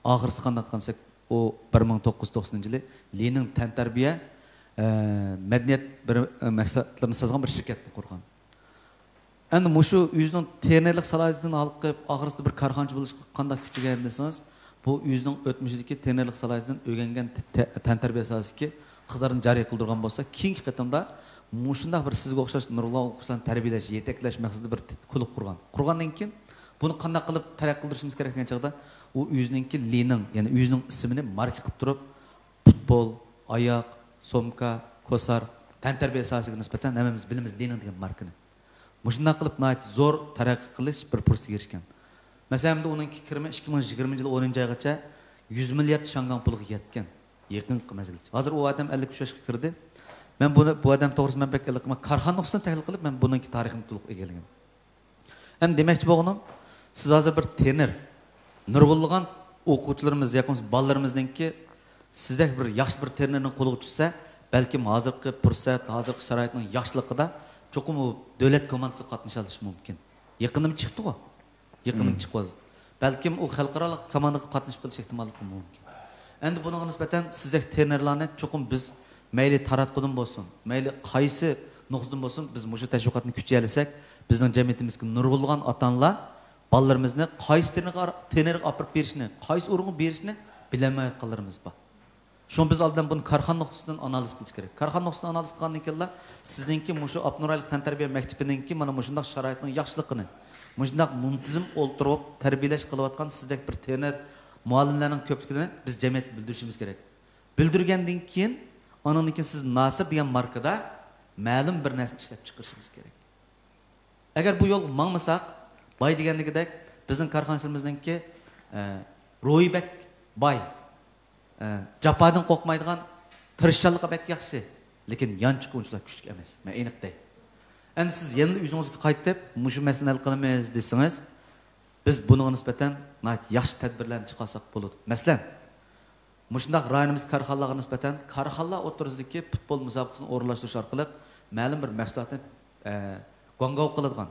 ئاخىرسى قانداق قىلغان دېسەك، ئۇ بىر مىڭ توققۇز يۈز توقسىنىنچى يىلى لىنىڭ تەنتەربىيە، ئە، مەدەنىيەت بىر، ئە، مەھسۇلاتلىرىنى ساتىدىغان بىر شىركەتنى قۇرغان. ئەمدى مۇشۇ ئۆزىنىڭ ترېنېرلىق سالاھىيىتىدىن ھالقىپ، ئاخىرسىدا بىر كارخانىچى بولۇشقا قانداق كۈچىگەن دېسىڭىز، بۇ ئۆزىنىڭ ئۆتمۈشىدىكى ترېنېرلىق سالاھىيىتىدىن ئۆگەنگەن تە-، تەنتەربىيە ساھەسىدىكى ئىقتىدارنى جارى قىلدۇرغان بولسا، كېيىنكى قېتىمدا مۇشۇنداق بىر سىزگە ئوخشاش نۇرغۇنلىغان ئوقۇغۇچىلارنى تەربىيەلەش، يېتەكلەش مەقسىتىدە بىر كۇلۇب قۇرغان. قۇرغاندىن كېيىن بۇنى قانداق قىلىپ تەرەققىي قىلدۇرۇشىمىز كېرەك دېگەن چاغدا، ئۇ ئۆزىنىڭكى لىنىڭ، يەنى ئۆزىنىڭ ئىسمىنى ماركا قىلىپ تۇرۇپ، پۇتبول، ئاياغ، سومكا، كوسار، تەنتەربىيە ساھەسىگە نىسبەتەن ھەممىمىز بىلىمىز لىنىڭ دېگەن ماركىنى. مۇشۇنداق قىلىپ ناھايىتى زور تەرەققىي قىلىش بىر پۇرسىتىگە ئېرىشكەن. مەسىلەن، ئەمدى ئۇنىڭكى كىرىمى ئىككى مىڭ يىگىرمىنچى يىل ئونىنچى ئايغىچە يۈز مىليارد شاڭگاڭ پۇلىغا يەتكەن. يېقىنقى مەزگىلچە. ھازىر ئۇ ئادەم ئەللىك ئۈچ ياشقا كىردى. مەن بۇنى، بۇ ئادەم توغرىسىدا مەن بەك ئىللىق، مەن كارخانا نۇقتىسىدىن تەھلىل قىلىپ، مەن بۇنىڭكى تارىخىنى تولۇق ئىگىلىگەن. ئەمدى دېمەكچى بولغىنىم، سىز ھازىر بىر ترېنېر. نۇرغۇنلىغان ئوقۇغۇچىلىرىمىز ياكى بولمىسا بالىلىرىمىزنىڭكى سىزدەك بىر ياخشى بىر ترېنېرنىڭ قولىغا چۈشسە، بەلكىم ھازىرقى پۇرسەت، ھازىرقى شارائىتنىڭ ياخشىلىقىدا چوقۇم ئۇ دۆلەت كوماندىسىغا قاتنىشالىشى مۇمكىن. يېقىندىمۇ چىقتىغۇ. يېقىندىمۇ چىقىۋاتىدۇ. بەلكىم ئۇ خەلقئارالىق كوماندىغا قاتنىشىپ قېلىش ئېھتىماللىقى مۇمكىن. ئەمدى بۇنىڭغا نىسبەتەن سىزدەك ترېنېرلارنى چوقۇم بىز مەيلى تاراتقۇدىن بولسۇن، مەيلى قايسى نۇقتىدىن بولسۇن، بىز مۇشۇ تەشۋىقاتنى كۈچىيەلىسەك، بىزنىڭ جەمئىيىتىمىزدىكى نۇرغۇنلىغان ئاتا-ئانىلار بالىلىرىمىزنى قايسى ترېنېرغا، ترېنېرغا ئاپىرىپ بېرىشنى، قايسى ئورۇنغا بېرىشنى بىلەلمەيۋاتقانلىرىمىز بار. شۇڭا بىز ئالدىن بۇنى كارخانا نۇقتىسىدىن ئانالىز قىلىش كېرەك. كارخانا نۇقتىسىدىن ئانالىز قىلغاندىن كېيىنلا سىزنىڭكى مۇشۇ ئاپتونوم رايونلۇق تەنتەربىيە مەكتىپىنىڭكى مانا مۇشۇنداق شارائىتنىڭ ياخشىلىقىنى، مۇشۇنداق مۇنتىزىم ئولتۇرۇپ تەربىيەلەش قىلىۋاتقان سىزدەك بىر ترېنېر، مۇئەللىملەرنىڭ كۆپلۈكىنى بىز جەمئىيەتكە بىلدۈرۈشىمىز كېرەك. بىلدۈرگەندىن كېيىن، ئانىڭدىن كېيىن سىز ناسىر دېگەن ماركىدا مەلۇم بىر نەرسىنى ئىشلەپ چىقىرىشىمىز كېرەك. ئەگەر بۇ يولغا ماڭمىساق، باي دېگەندىكىدەك بىزنىڭ كارخانىچىلىرىمىزنىڭكى، ئە، روھى بەك باي، ئە، جاپادىن قورقمايدىغان، تىرىشچانلىقى بەك ياخشى، لېكىن يانچۇقى ئۇنچىلىك كۈچلۈك ئەمەس. مەن ئېنىق دەي. ئەمدى سىز يەنىلا ئۆزىڭىزگە قايتىپ، مۇشۇ مەسىلىنى ھەل قىلىمىز دېسىڭىز، بىز بۇنىڭغا نىسبەتەن ناھايىتى ياخشى تەدبىرلەرنى چىقارساق بولىدۇ. مەسىلەن، مۇشۇنداق رايونىمىز كارخانىلارغا نىسبەتەن كارخانىلار ئوتتۇرىسىدىكى پۇتبول مۇسابىقىسىنى ئورۇنلاشتۇرۇش ئارقىلىق مەلۇم بىر مەھسۇلاتنى، ئە، گۇاڭگاۋ قىلىدىغان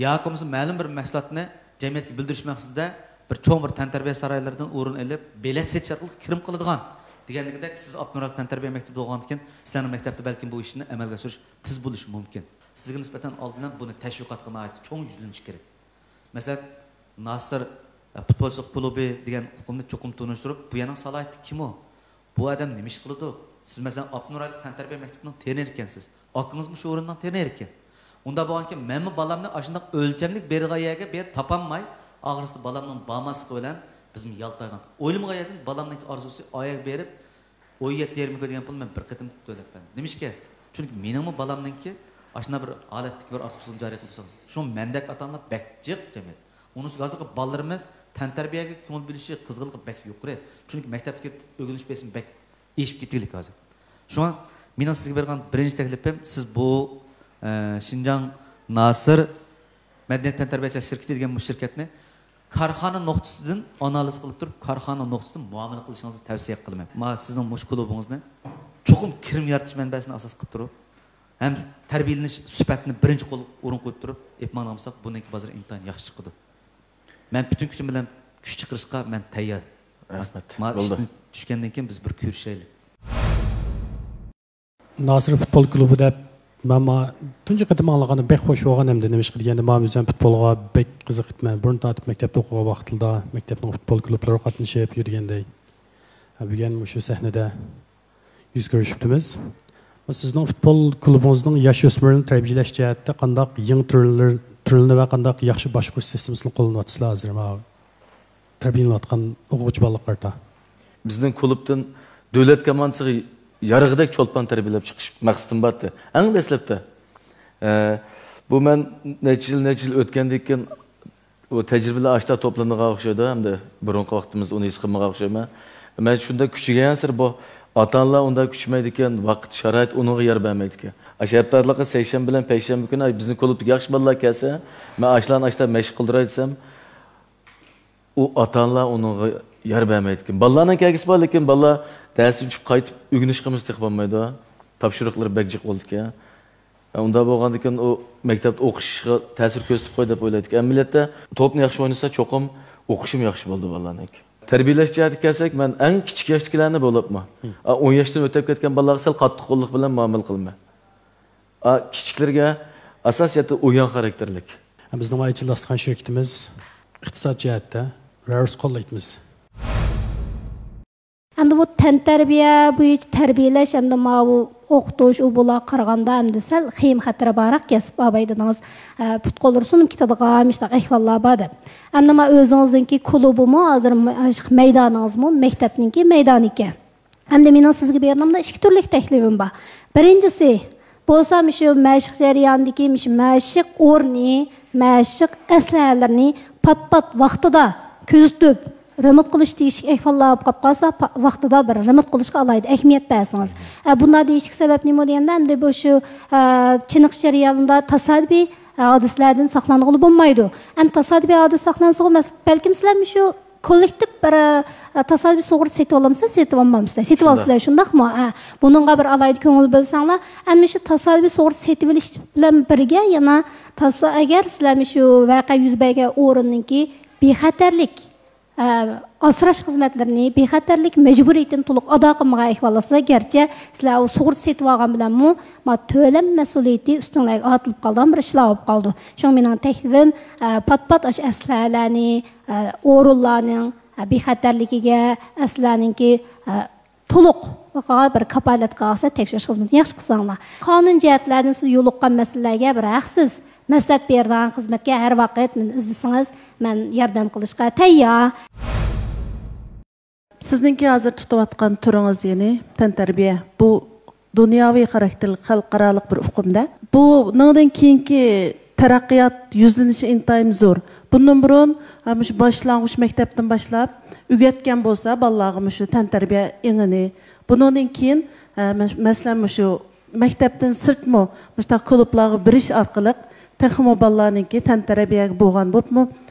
ياكى بولمىسا مەلۇم بىر مەھسۇلاتنى جەمئىيەتكە بىلدۈرۈش مەقسىتىدە بىر چوڭ بىر تەنتەربىيە سارايلىرىدىن ئورۇن ئېلىپ، بېلەت سېتىش ئارقىلىق كىرىم قىلىدىغان دېگەندىكىدەك، سىز ئاپتونوم رايونلۇق تەنتەربىيە مەكتىپىدە ئوقۇغاندىكىن، سىلەرنىڭ مەكتەپتە بەلكىم بۇ ئىشنى ئەمەلگە ئاشۇرۇش تېز بولۇشى مۇمكىن. سىزگە نىسبەتەن ئالدىن بۇنى تەشۋىقاتقا ناھايىتى چوڭ يۈزلىنىش كېرەك. مەسىلەن، ناسىر، ئە، پۇتبولچىلىق كۇلۇبى دېگەن ئۇقۇمنى چوقۇم تونۇشتۇرۇپ، بۇ يەرنىڭ سالاھىيىتى كىم ئۇ؟ بۇ ئادەم نېمە ئىش قىلىدۇ؟ سىز، مەسىلەن، ئاپتونوم رايونلۇق تەنتەربىيە مەكتىپىنىڭ ترېنېرى ئىكەنسىز. ئاكىڭىزمۇ شۇ ئورۇننىڭ ترېنېرى ئىكەن. ئۇنداق بولغانكەن، مەنمۇ بالامنى ئاشۇنداق ئۆلچەملىك بېرىدىغان يەرگە بېرىپ تاپالماي، ئاخىرسىدا بالامنىڭ بارماسلىقى بىلەن بىزمۇ يالتايغان. ئويلىمىغان يەردىن بالامنىڭكى ئارزۇسى ئاياغ بېرىپ، ئون يەتتە يېرىم كىلو دېگەن پۇلنى مەن بىر قېتىمدا تۆلەپ بەردىم. نېمىشقا؟ چۈنكى مېنىڭمۇ بالامنىڭكى ئاشۇنداق بىر ھالەتتىكى بىر ئارتۇقچىلىقىنى جارى قىلدۇرساڭ، شۇڭا مەندەك ئاتا-ئانىلار بەك جىق جەمئىيەت. ئۇنىڭ ئۈستىگە ھازىرقى بالىلىرىمىز تەنتەربىيەگە كۆڭۈل بۆلۈشى، قىزغىنلىقى بەك يۇقىرى. چۈنكى مەكتەپتىكى ئۆگىنىش بېسىمى بەك ئېشىپ كېتىۋاتىدۇ ھازىر. شۇڭا مېنىڭ سىزگە بېرىدىغان بىرىنچى تەكلىپىم، سىز بۇ، ئە، شىنجاڭ ناسىر مەدەنىيەت تەنتەربىيەچىلىك شىركىتى دېگەن بۇ شىركەتنى كارخانا نۇقتىسىدىن ئانالىز قىلىپ تۇرۇپ، كارخانا نۇقتىسىدىن مۇئامىلە قىلىشىڭىزنى تەۋسىيە قىلىمەن. مانا سىزنىڭ مۇشۇ كۇلۇبىڭىزنى چوقۇم كىرىم يارىتىش مەنبەسىنى ئاساس قىلىپ تۇرۇپ، ھەم تەربىيەلىنىش سۈپەتنى بىرىنچى قول ئورۇنغا قويۇپ تۇرۇپ ئېلىپ ماڭدىغان بولساق، بۇنىڭكى بازىرى ئىنتايىن ياخشى چىقىدۇ. مەن پۈتۈن كۈچۈم بىلەن كۈچ چىقىرىشقا مەن تەييار. رەھمەت. ما بولدى. ئىشتىن چۈشكەندىن كېيىن بىز بىر كۆرۈشەيلى. ناسىر پۇتبول كۇلۇبى دەپ مەن ما تۇنجى قېتىم ئاڭلىغاندا بەك خوش بولغان ھەمدە نېمىشقا دېگەندە، ما ئۆزۈم پۇتبولغا بەك قىزىقىدىمەن. بۇرۇن تارتىپ مەكتەپتە ئوقۇغان ۋاقتىدا مەكتەپنىڭ پۇتبول كۇلۇبلىرىغا قاتنىشىپ يۈرگەندەي. بۈگۈن مۇشۇ سەھنىدە يۈز كۆرۈشۈپتىمىز. سىزنىڭ پۇتبول كۇلۇبىڭىزنىڭ ياش ئۆسمۈرلەرنى تەربىيەلەش جەھەتتە قانداق يېڭى تۈرلەر، تۈرلىرىنى ۋە قانداق ياخشى باشقۇرۇش سىستېمىسىنى قوللىنىۋاتىسىلەر ھازىر؟ ماۋۇ تەربىيەلىنىۋاتقان ئوقۇغۇچى بالىلارغا قارىتا. بىزنىڭ كۇلۇبتىن دۆلەت كوماندىسىغا يارىغۇدەك چولپان تەربىيەلەپ چىقىش مەقسىتىم بارتى. ئەڭ دەسلەپتە. ئە، بۇ مەن نەچچە يىل، نەچچە يىل ئۆتكەندىن كېيىن، ئۇ تەجرىبىلەر ئاشتا توپلىنىدىغان ئوخشايدۇ، ھەمدە بۇرۇنقى ۋاقتىمىزدا ئۇنى ھېس قىلمىغان ئوخشايمەن. مەن شۇنداق كۈچىگەنسېرى بۇ ئاتا-ئانىلار ئۇنداق كۈچىمەيدىكەن، ۋاقىت، شارائىت ئۇنىڭغا يار بەرمەيدىكەن. ئاشۇ ھەپتە ئارىلىقى سەيشەنبە بىلەن پەيشەنبە كۈنى، ئاي، بىزنىڭ كۇلۇبتىكى ياخشى بالىلار كەلسە، مەن ئاشۇلارنى ئاشتا مەشىق قىلدۇراي دېسەم، ئۇ ئاتا-ئانىلار ئۇنىڭغا يار بەرمەيدىكەن. بالىلارنىڭ كەلگۈسى بار، لېكىن بالىلار دەرستىن چۈشۈپ قايتىپ ئۆگىنىشكە قىلمىسا تېخى بولمايدۇ. تاپشۇرۇقلىرى بەك جىق بولىدىكەن. ئە، ئۇنداق بولغاندىكىن ئۇ مەكتەپتە ئوقۇشىغا تەسىر كۆرسىتىپ قوي دەپ ئويلايدىكەن. ئەمەلىيەتتە توپنى ياخشى ئوينىسا چوقۇم ئوقۇشىمۇ ياخشى بولىدۇ بالىلارنىڭكى. تەربىيەلەش جەھەتكە كەلسەك، مەن ئەڭ كىچىك ياشتىكىلەرنى بولۇپمۇ، ئا، ئون ياشتىن ئۆتۈپ كەتكەن بالىلارغا سەل قاتتىق قوللۇق بىلەن مۇئامىلە قىلىمەن. ئا، كىچىكلەرگە ئاساسىيەتتە ئويۇن خاراكتېرلىك. بىزنىڭ ئايچىل داستىخان شىركىتىمىز ئىقتىساد جەھەتتە رېسۇرس قوللايمىز. ئەمدى بۇ تەنتەربىيە بويىچە تەربىيەلەش، ئەمدى ماۋۇ ئوقۇتۇش، ئۇ بۇلارغا قارىغاندا ئەمدى سەل خېيىم خەتىرى بارراق كەسىپ، ئاۋاي دېدىڭىز. ئە، پۇت-قوللىرى سۇنۇپ كېتىدىغان مۇشۇنداق ئەھۋاللار بار دەپ. ئەمدى ما ئۆزىڭىزنىڭكى كۇلۇبىمۇ ھازىر مەيدانىڭىزمۇ مەكتەپنىڭكى مەيدانى ئىكەن. ئەمدى مېنىڭ سىزگە بېرىدىغىنىم ئىككى تۈرلۈك تەكلىپىم بار. بىرىنچىسى بولسا مۇشۇ مەشىق جەريانىدىكى مۇشۇ مەشىق ئورنى، مەشىق ئەسلىھەلىرىنى پات-پات ۋاقتىدا كۆزىتىپ، رېمونت قىلىش تېگىشلىك ئەھۋاللار بولۇپ قالىپ قالسا، پا-، ۋاقتىدا بىر رېمونت قىلىشقا ئالاھىدە ئەھمىيەت بەرسىڭىز. ئە، بۇنداق دېيىشلىك سەۋەب نېمە دېگەندە، ئەمدى بۇ شۇ، ئە، چېنىقىش جەريانىدا تاسادىپىي، ئە، ھادىسىلەردىن ساقلانغىلى بولمايدۇ. ئەمدى تاسادىپىي ھادىسە ساقلانسىغۇ، مەس-، بەلكىم سىلەر مۇشۇ كوللېكتىپ بىر، ئە، تاسادىپىي سۇغۇرتا سېتىۋالامسىلەر، سېتىۋالمامسىلەر؟ سېتىۋالىسىلەر، شۇنداق. شۇنداقمۇ؟ ھە. بۇنىڭغا بىر ئالاھىدە كۆڭۈل بۆلسەڭلار، ئەمدى شۇ تاسادىپىي سۇغۇرتا سېتىۋېلىش بىلەن بىرگە يەنە تاسا-، ئەگەر سىلەر مۇشۇ ۋەقە يۈز بەرگەن ئورۇننىڭكى بىخەتەرلىك، ئە، ئاسراش خىزمەتلىرىنى، بىخەتەرلىك مەجبۇرىيىتىنى تولۇق ئادا قىلمىغان ئەھۋالدا سىلەر، گەرچە سىلەر ئۇ سۇغۇرتا سېتىۋالغان بىلەنمۇ، ما تۆلەم مەسئۇلىيىتى ئۈستۈڭلارغا ئارتىلىپ قالىدىغان بىر ئىشلار بولۇپ قالىدۇ. شۇڭا مېنىڭ تەكلىپىم، ئە، پات-پات ئاشۇ ئەسلىھەلەرنى، ئە، ئورۇنلارنىڭ، ئە، بىخەتەرلىكىگە، ئەسلىھەنىڭكى، ئە، تولۇقلۇقىغا بىر كاپالەت قىلسا، تەكشۈرۈش خىزمىتىنى ياخشى قىلساڭلار. قانۇن جەھەتلەردىن سىز يولۇققان مەسىلىلەرگە بىر ھەقسىز مەسلىھەت بېرىدىغان خىزمەتكە ھەر ۋاقىت مېنى ئىزدىسىڭىز، مەن ياردەم قىلىشقا تەييار. سىزنىڭكى ھازىر تۇتۇۋاتقان تۈرىڭىز، يەنى تەنتەربىيە، بۇ دۇنياۋى خاراكتېرلىك خەلقئارالىق بىر ئۇقۇمدا. بۇنىڭدىن كېيىنكى تەرەققىيات يۈزلىنىشى ئىنتايىن زور. بۇندىن بۇرۇن، ھە، مۇشۇ باشلانغۇچ مەكتەپتىن باشلاپ ئۆگەتكەن بولسا بالىلارغا مۇشۇ تەنتەربىيە ئېڭىنى، بۇنىڭدىن كېيىن، ھە، مەس-، مەسىلەن، مۇشۇ مەكتەپتىن سىرتمۇ مۇشۇنداق كۇلۇبلارغا بېرىش ئارقىلىق تېخىمۇ بالىلارنىڭكى تەنتەربىيەگە بولغان بولۇپمۇ،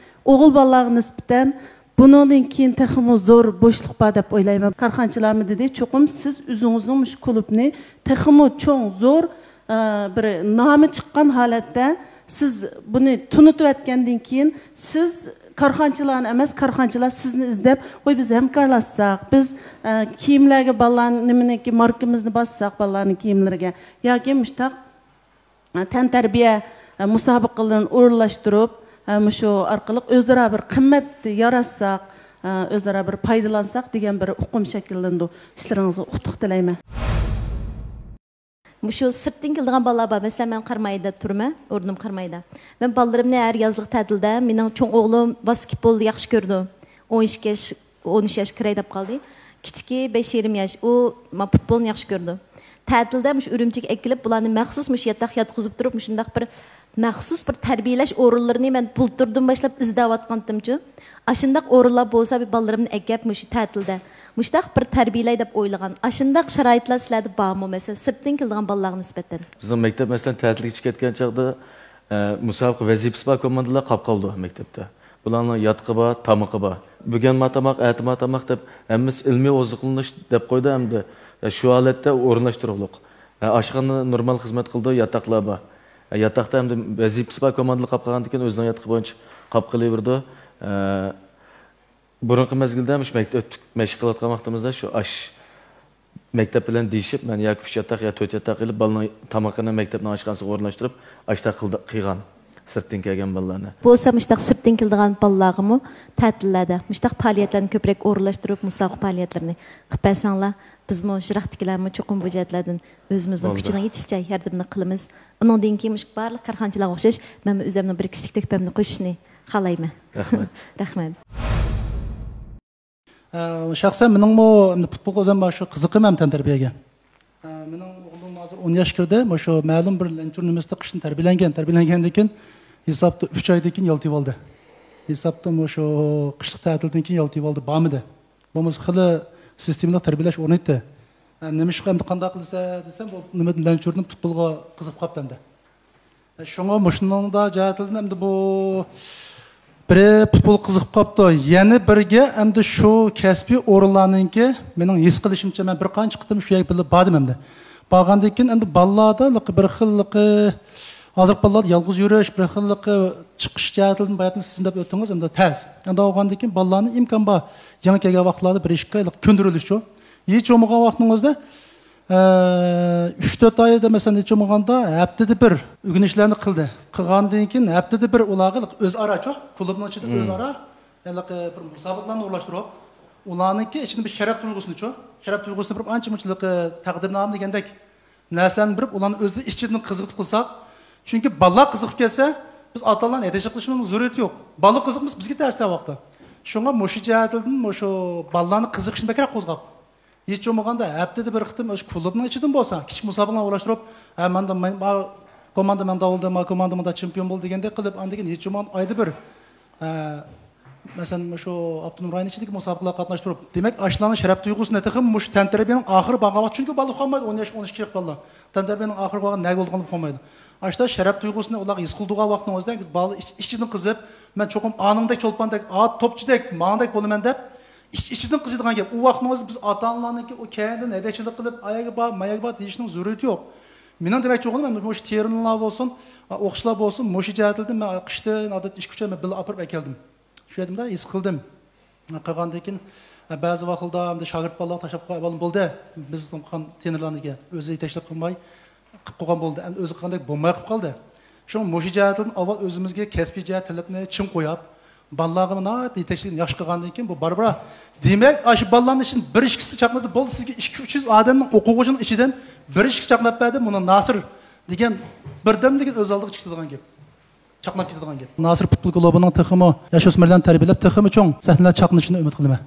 ئوغۇل بالىلارغا نىسبەتەن بۇنىڭدىن كېيىن تېخىمۇ زور بوشلۇق بار دەپ ئويلايمەن. كارخانىچىلارمۇ دېدى، چوقۇم سىز ئۆزىڭىزنىڭ مۇشۇ كۇلۇبنى تېخىمۇ چوڭ، زور، ئە، بىر نامى چىققان ھالەتتە سىز بۇنى تونۇتۇۋەتكەندىن كېيىن، سىز كارخانىچىلارنى ئەمەس، كارخانىچىلار سىزنى ئىزدەپ، ۋاي، بىز ھەمكارلاشساق، بىز، ئە، كىيىملەرگە بالىلارنىڭ نېمىنىڭكى ماركىمىزنى باسساق، بالىلارنىڭ كىيىملىرىگە ياكى مۇشتاق تەنتەربىيە مۇسابىقىلىرىنى ئورۇنلاشتۇرۇپ، مۇشۇ ئارقىلىق ئۆزئارا بىر قىممەت ياراتساق، ئۆزئارا بىر پايدىلانساق دېگەن بىر ئۇقۇم شەكىللىنىدۇ. ئىشلىرىڭىزغا ئۇتۇق تىلەيمەن. مۇشۇ سىرتتىن كېلىدىغان بالىلار بار. مەسىلەن، مەن قارامايدا تۇرىمەن، ئورنۇم قارامايدا. مەن بالىلىرىمنى ھەر يازلىق تەتىلدە، مېنىڭ چوڭ ئوغلۇم ۋاسكېتبولنى ياخشى كۆرىدۇ. ئون ئىككى ياش، ئون ئۈچ ياشقا كىرەي دەپ قالدى. كىچىكى بەش يېرىم ياش، ئۇ، ما، پۇتبولنى ياخشى كۆرىدۇ. تەتىلدە مۇشۇ ئۈرۈمچىگە ئەكېلىپ، بۇلارنى مەخسۇس مۇشۇ ياتاققا ياتقۇزۇپ تۇرۇپ، مۇشۇنداق بىر مەخسۇس بىر تەربىيەلەش ئورۇنلىرىنى مەن بۇلتۇردىن باشلاپ ئىزدەۋاتقانتىمچۇ. ئاشۇنداق ئورۇنلار بولسا، بىر بالىلىرىمنى ئەكەپ، مۇشۇ تەتىلدە مۇشۇنداق بىر تەربىيەلەي دەپ ئويلىغان، ئاشۇنداق شارائىتلار سىلەردە بارمۇ؟ مەسىلەن، سىرتتىن كېلىدىغان بالىلارغا نىسبەتەن. بىزنىڭ مەكتەپ، مەسىلەن، تەتىلگە چىقىپ كەتكەن چاغدا، ئە، مۇسابىقە ۋەزىپىسى بار كوماندىلار قاپ قالىدۇ مەكتەپتە. بۇلارنىڭ ياتىقى بار، تامىقى بار. بۈگۈن ما تاماق، ئەتە ما تاماق دەپ، ھەممىسى ئىلمىي ئوزۇقلىنىش دەپ قويدى ئەمدى. شۇ ھالەتتە ئورۇنلاشتۇرۇقلۇق. ئاشخانا نورمال خىزمەت قىلىدۇ، ياتاقلار بار. ياتاقتا ئەمدى ۋەزىپىسى بار كوماندىلار قاپ قالغاندىن كېيىن ئۆزىنىڭ ياتىقى بويىچە قاپ قېلىۋېرىدۇ. بۇرۇنقى مەزگىلدە مۇشۇ مەكتەپ مەشىق قىلىۋاتقان ۋاقتىمىزدا شۇ ئاش مەكتەپ بىلەن دېيىشىپ، مەن ياكى ئۈچ ياتاق يا تۆت ياتاق ئېلىپ، بالىنىڭ تامىقىنى مەكتەپنىڭ ئاشخانىسىغا ئورۇنلاشتۇرۇپ، ئاشتا قىلدى-، قىلغان سىرتتىن كەلگەن بالىلارنى. بولسا مۇشتاق سىرتتىن كېلىدىغان بالىلارغىمۇ تەتىللەردە مۇشتاق پائالىيەتلەرنى كۆپرەك ئورۇنلاشتۇرۇپ، مۇسابىقە پائالىيەتلىرىنى قىلىپ بەرسەڭلار، بىزمۇ يىراقتىكىلەرمۇ چوقۇم بۇ جەھەتلەردىن ئۆزىمىزنىڭ بولدى. كۈچىنىڭ يېتىشىچە ياردىمىنى قىلىمىز. ئۇنىڭدىن كېيىن مۇشۇ بارلىق كارخانىچىلارغا ئوخشاش مەنمۇ ئۆزۈمنىڭ بىر كىشىلىك تۆھپەمنى قوشۇشنى خالايمەن. رەھمەت. رەھمەت. ئە، شەخسەن مېنىڭمۇ ئەمدى پۇتبولغا ئۆزۈم شۇ قىزىقىمەن تەنتەربىيەگە. ئە، مېنىڭ ئوغلۇم ھازىر ئون ياش كىردى. مۇشۇ مەلۇم بىر لەنچۈرنىمىسىدە قىشتىن تەربىيەلەنگەن. تەربىيەلەنگەندىن كېيىن ھېسابتا ئۈچ ئايدىن كېيىن يالتىۋالدى. ھېسابتا مۇشۇ قىشلىق تەتىلدىن كېيىن يالتىۋالدى، بارمىدى. بولمىسا خېلى سىستېمىلىق تەربىيەلەش ئورنىدى. ئە، نېمىشقا ئەمدى قانداق قىلىسەن دېسەم، بۇ نېمە لەنچۈردىن پۇتبولغا قىزىقىپ قاپتۇ ئەمدى. شۇڭا مۇشۇنىڭدا جەھەتتىن ئەمدى بۇ بىرى پۇتبول قىزىقىپ قاپتۇ. يەنە بىرگە ئەمدى شۇ كەسپىي ئورۇنلارنىڭكى مېنىڭ ھېس قىلىشىمچە مەن بىر قانچە قېتىم شۇ يەرگە بىللە باردىم ئەمدى. بارغاندىن كېيىن ئەمدى بالىلاردا بىر خىللىقى، ھازىرقى بالىلاردا يالغۇز يۈرۈش، بىر خىللىقى چىقىش جەھەتتىن باياتىن سىز دەپ ئۆتتىڭىز ئەمدى تەس. ئەمدى بولغاندىن كېيىن بالىلارنى ئىمكان بار يېڭى كەلگەن ۋاقىتلاردا بىر ئىككى ئايلىق كۆندۈرۈلۈشچۇ. ھېچ بولمىغان ۋاقتىڭىزدا ئە، ئۈچ تۆت ئايدا، مەسىلەن، ھېچ بولمىغاندا ھەپتىدە بىر ئۆگىنىشلەرنى قىلدى. قىلغاندىن كېيىن ھەپتىدە بىر ئۇلارغا ئۆزئارا، چۇ، كۇلۇبنىڭ ئىچىدە ئۆزئارا ھېلىقى بىر مۇسابىقىلەرنى ئورۇنلاشتۇرۇپ، ئۇلارنىڭكى ئىچىدە بىر شەرەپ تۇيغۇسىنى، چۇ، شەرەپ تۇيغۇسىنى بىر ئانچە مۇنچە ھېلىقى تەقدىرنامە دېگەندەك نەرسىلەرنى بېرىپ، ئۇلارنى ئۆزى ئىچىدىن قىزىقىپ قىلساق، چۈنكى بالىلار قىزىقىپ كەتسە، بىز ئاتا-ئانىلارنى ھەيدەشلىك قىلىشىمىزنىڭ زۆرۈرىيىتى يوق. بالا قىزىقمىسا، بىزگە تەس دەۋاقىتتا. شۇڭا مۇشۇ جەھەتتىن مۇشۇ بالىلارنى قىزىقىشنى بەكرەك قوزغاپ، ھېچ بولمىغاندا ھەپتىدە بىر قېتىم ئاشۇ كۇلۇبنىڭ ئىچىدىن بولسا، كىچىك مۇسابىقىلەرنى ئورۇنلاشتۇرۇپ، ھە، ماندا ما-، ما-، كوماندا ماندا بولدى، ما كوماندا ماندا چېمپىيون بولدى دېگەندەك قىلىپ، ئاندىن كېيىن ھېچ بولمىغاندا ئايدا بىر، ھە، مەسىلەن، مۇشۇ ئاپتونوم رايون ئىچىدىكى مۇسابىقىلەرگە قاتناشتۇرۇپ، دېمەك، ئاشۇلارنىڭ شەرەپ تۇيغۇسىنى تېخىمۇ مۇشۇ تەنتەربىيەنىڭ ئاخىرى بارغان ۋاقىت، چۈنكى بالا ئۇخلىمايدۇ، ئون ياش، ئون ئىككى ياش بالىلار. تەنتەربىيەنىڭ ئاخىرى بارغان نەگە بولغانلىقى ئۇخلىمايدۇ. ئاشۇنداق شەرەپ تۇيغۇسىنى ئۇلارغا ھېس قىلدۇرغان ۋاقتىڭىزدا، بالا ئىچ-، ئىچىدىن قىزىپ، مەن چوقۇم ئانىڭدەك چولپاندەك، ئا، توپچىدەك، ماڭدەك بولىمەن دەپ، ئىچ-، ئىچىدىن قىزىدىغان گەپ. ئۇ ۋاقتىڭىزدا بىز ئاتا-ئانىلارنىڭكى ئۇ كەينىدىن ھەيدەكچىلىك قىلىپ، ئاياگە بار، ماياگە بار دېيىشنىڭ زۆرۈرىيىتى يوق. مېنىڭ دېمەكچى بولغىنىم، مەن مۇشۇ تېرىنلار بولسۇن، ئوقۇغۇچىلار بولسۇن، مۇشۇ جەھەتلەردىن مەن قىشتىن، ئادەتتە ئىككى ئۈچ ئاي مەن بىللە ئاپىرىپ ئەكەلدىم. شۇ يەردە ھېس قىلدىم. قىلغاندىن كېيىن، بەزى ۋاقىتلاردا ئەمدى شاگىرت بالىلارغا تاشلاپ قويغان بولدى. بىز قىلغان تېنىرلارنىكى ئۆزى يېتەكچىلىك قىلماي قىلىپ قويغان بولدى. ئەمدى ئۆزى قىلغاندەك بولماي قىلىپ قالدى. شۇڭا مۇشۇ جەھەتتىن ئاۋۋال ئۆزىمىزگە كەسپىي جەھەت تەلەپنى چىڭ قويۇپ، بالىلارغا ناھايىتى يېتەكچىلىكنى ياخشى قىلغاندىن كېيىن، بۇ بارا-بارا، دېمەك، ئاشۇ بالىلارنىڭ ئىچىدىن بىر ئىككىسى چاقنىدى، بولدى، سىزگە ئىككى ئۈچ يۈز ئادەمنىڭ، ئوقۇغۇچىنىڭ ئىچىدىن بىر ئىككىسى چاقناپ بەردى، مۇنۇ ناسىر دېگەن بىردەمدىن كېيىن ئۆز ئالدىغا چىقىدىغان گەپ. چاقناپ كېتىدىغان گەپ. ناسىر پۇتبول كۇلۇبىنىڭ تېخىمۇ ياش ئۆسمۈرلەرنى تەربىيەلەپ، تېخىمۇ چوڭ سەھنىلەر چاقنىشىنى ئۈمىد قىلىمەن.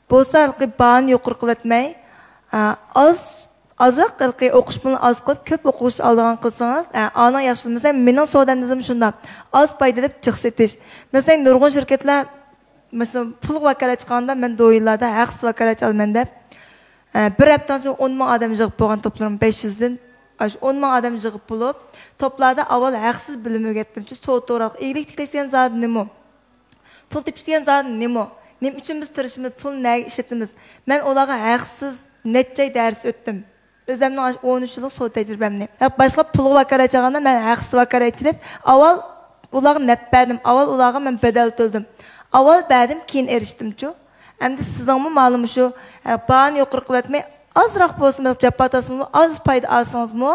بولسا ھېلىقى باھانى يۇقىرى قىلىۋەتمەي، ئا، ئاز، ئازراق ھېلىقى ئوقۇش پۇلىنى ئاز قىلىپ، كۆپ ئوقۇغۇچى ئالىدىغان قىلسىڭىز، ئا، ئانىڭ ياخشى بولمىسا، مېنىڭ سودامنىزم شۇنداق، ئاز پايدا دەپ جىق سېتىش. مەسىلەن، نۇرغۇن شىركەتلەر، مەسىلەن، پۇلغا ۋاكالەتچى قىلغاندا، مەن دويىنلاردا ھەقسىز ۋاكالەتچى ئالىمەن دەپ، ئە، بىر ھەپتىنىڭ ئىچىدە ئون مىڭ ئادەم يىغىپ بولغان توپلىرىم بەش يۈزدىن، ئاشۇ ئون مىڭ ئادەم يىغىپ بولۇپ، توپلاردا ئاۋۋال ھەقسىز بىلىم ئۆگەتتىمچۇ، سودا توغرالىق، ئىگىلىك تىكلەش دېگەن زادى نېمە؟ پۇل تېپىش دېگەن زادى نېمە؟ نېمە ئۈچۈن بىز تىرىشىمىز؟ پۇلنى نەگە ئىشلىتىمىز؟ مەن ئۇلارغا ھەقسىز نەچچە ئاي دەرس ئۆتتۈم. ئۆزەمنىڭ ئاشۇ ئون ئۈچ يىللىق سودا تەجرىبەمنى. باشقىلار پۇلغا ۋاكالەتچى ئالغاندا، مەن ھەقسىز ۋاكالەتچىلىك. ئاۋۋال ئۇلارغا نەپ بەردىم، ئاۋۋال ئۇلارغا مەن بەدەل تۆلىدىم. ئاۋۋال بەردىم، كېيىن ئېرىشتىمچۇ. ئەمدى سىزنىڭمۇ مانا مۇشۇ، ئە، باھانى يۇقىرى قىلىۋەتمەي، ئازراق بولسىمۇ بىر جاپا تارتسىڭىزمۇ، ئاز پايدا ئالسىڭىزمۇ،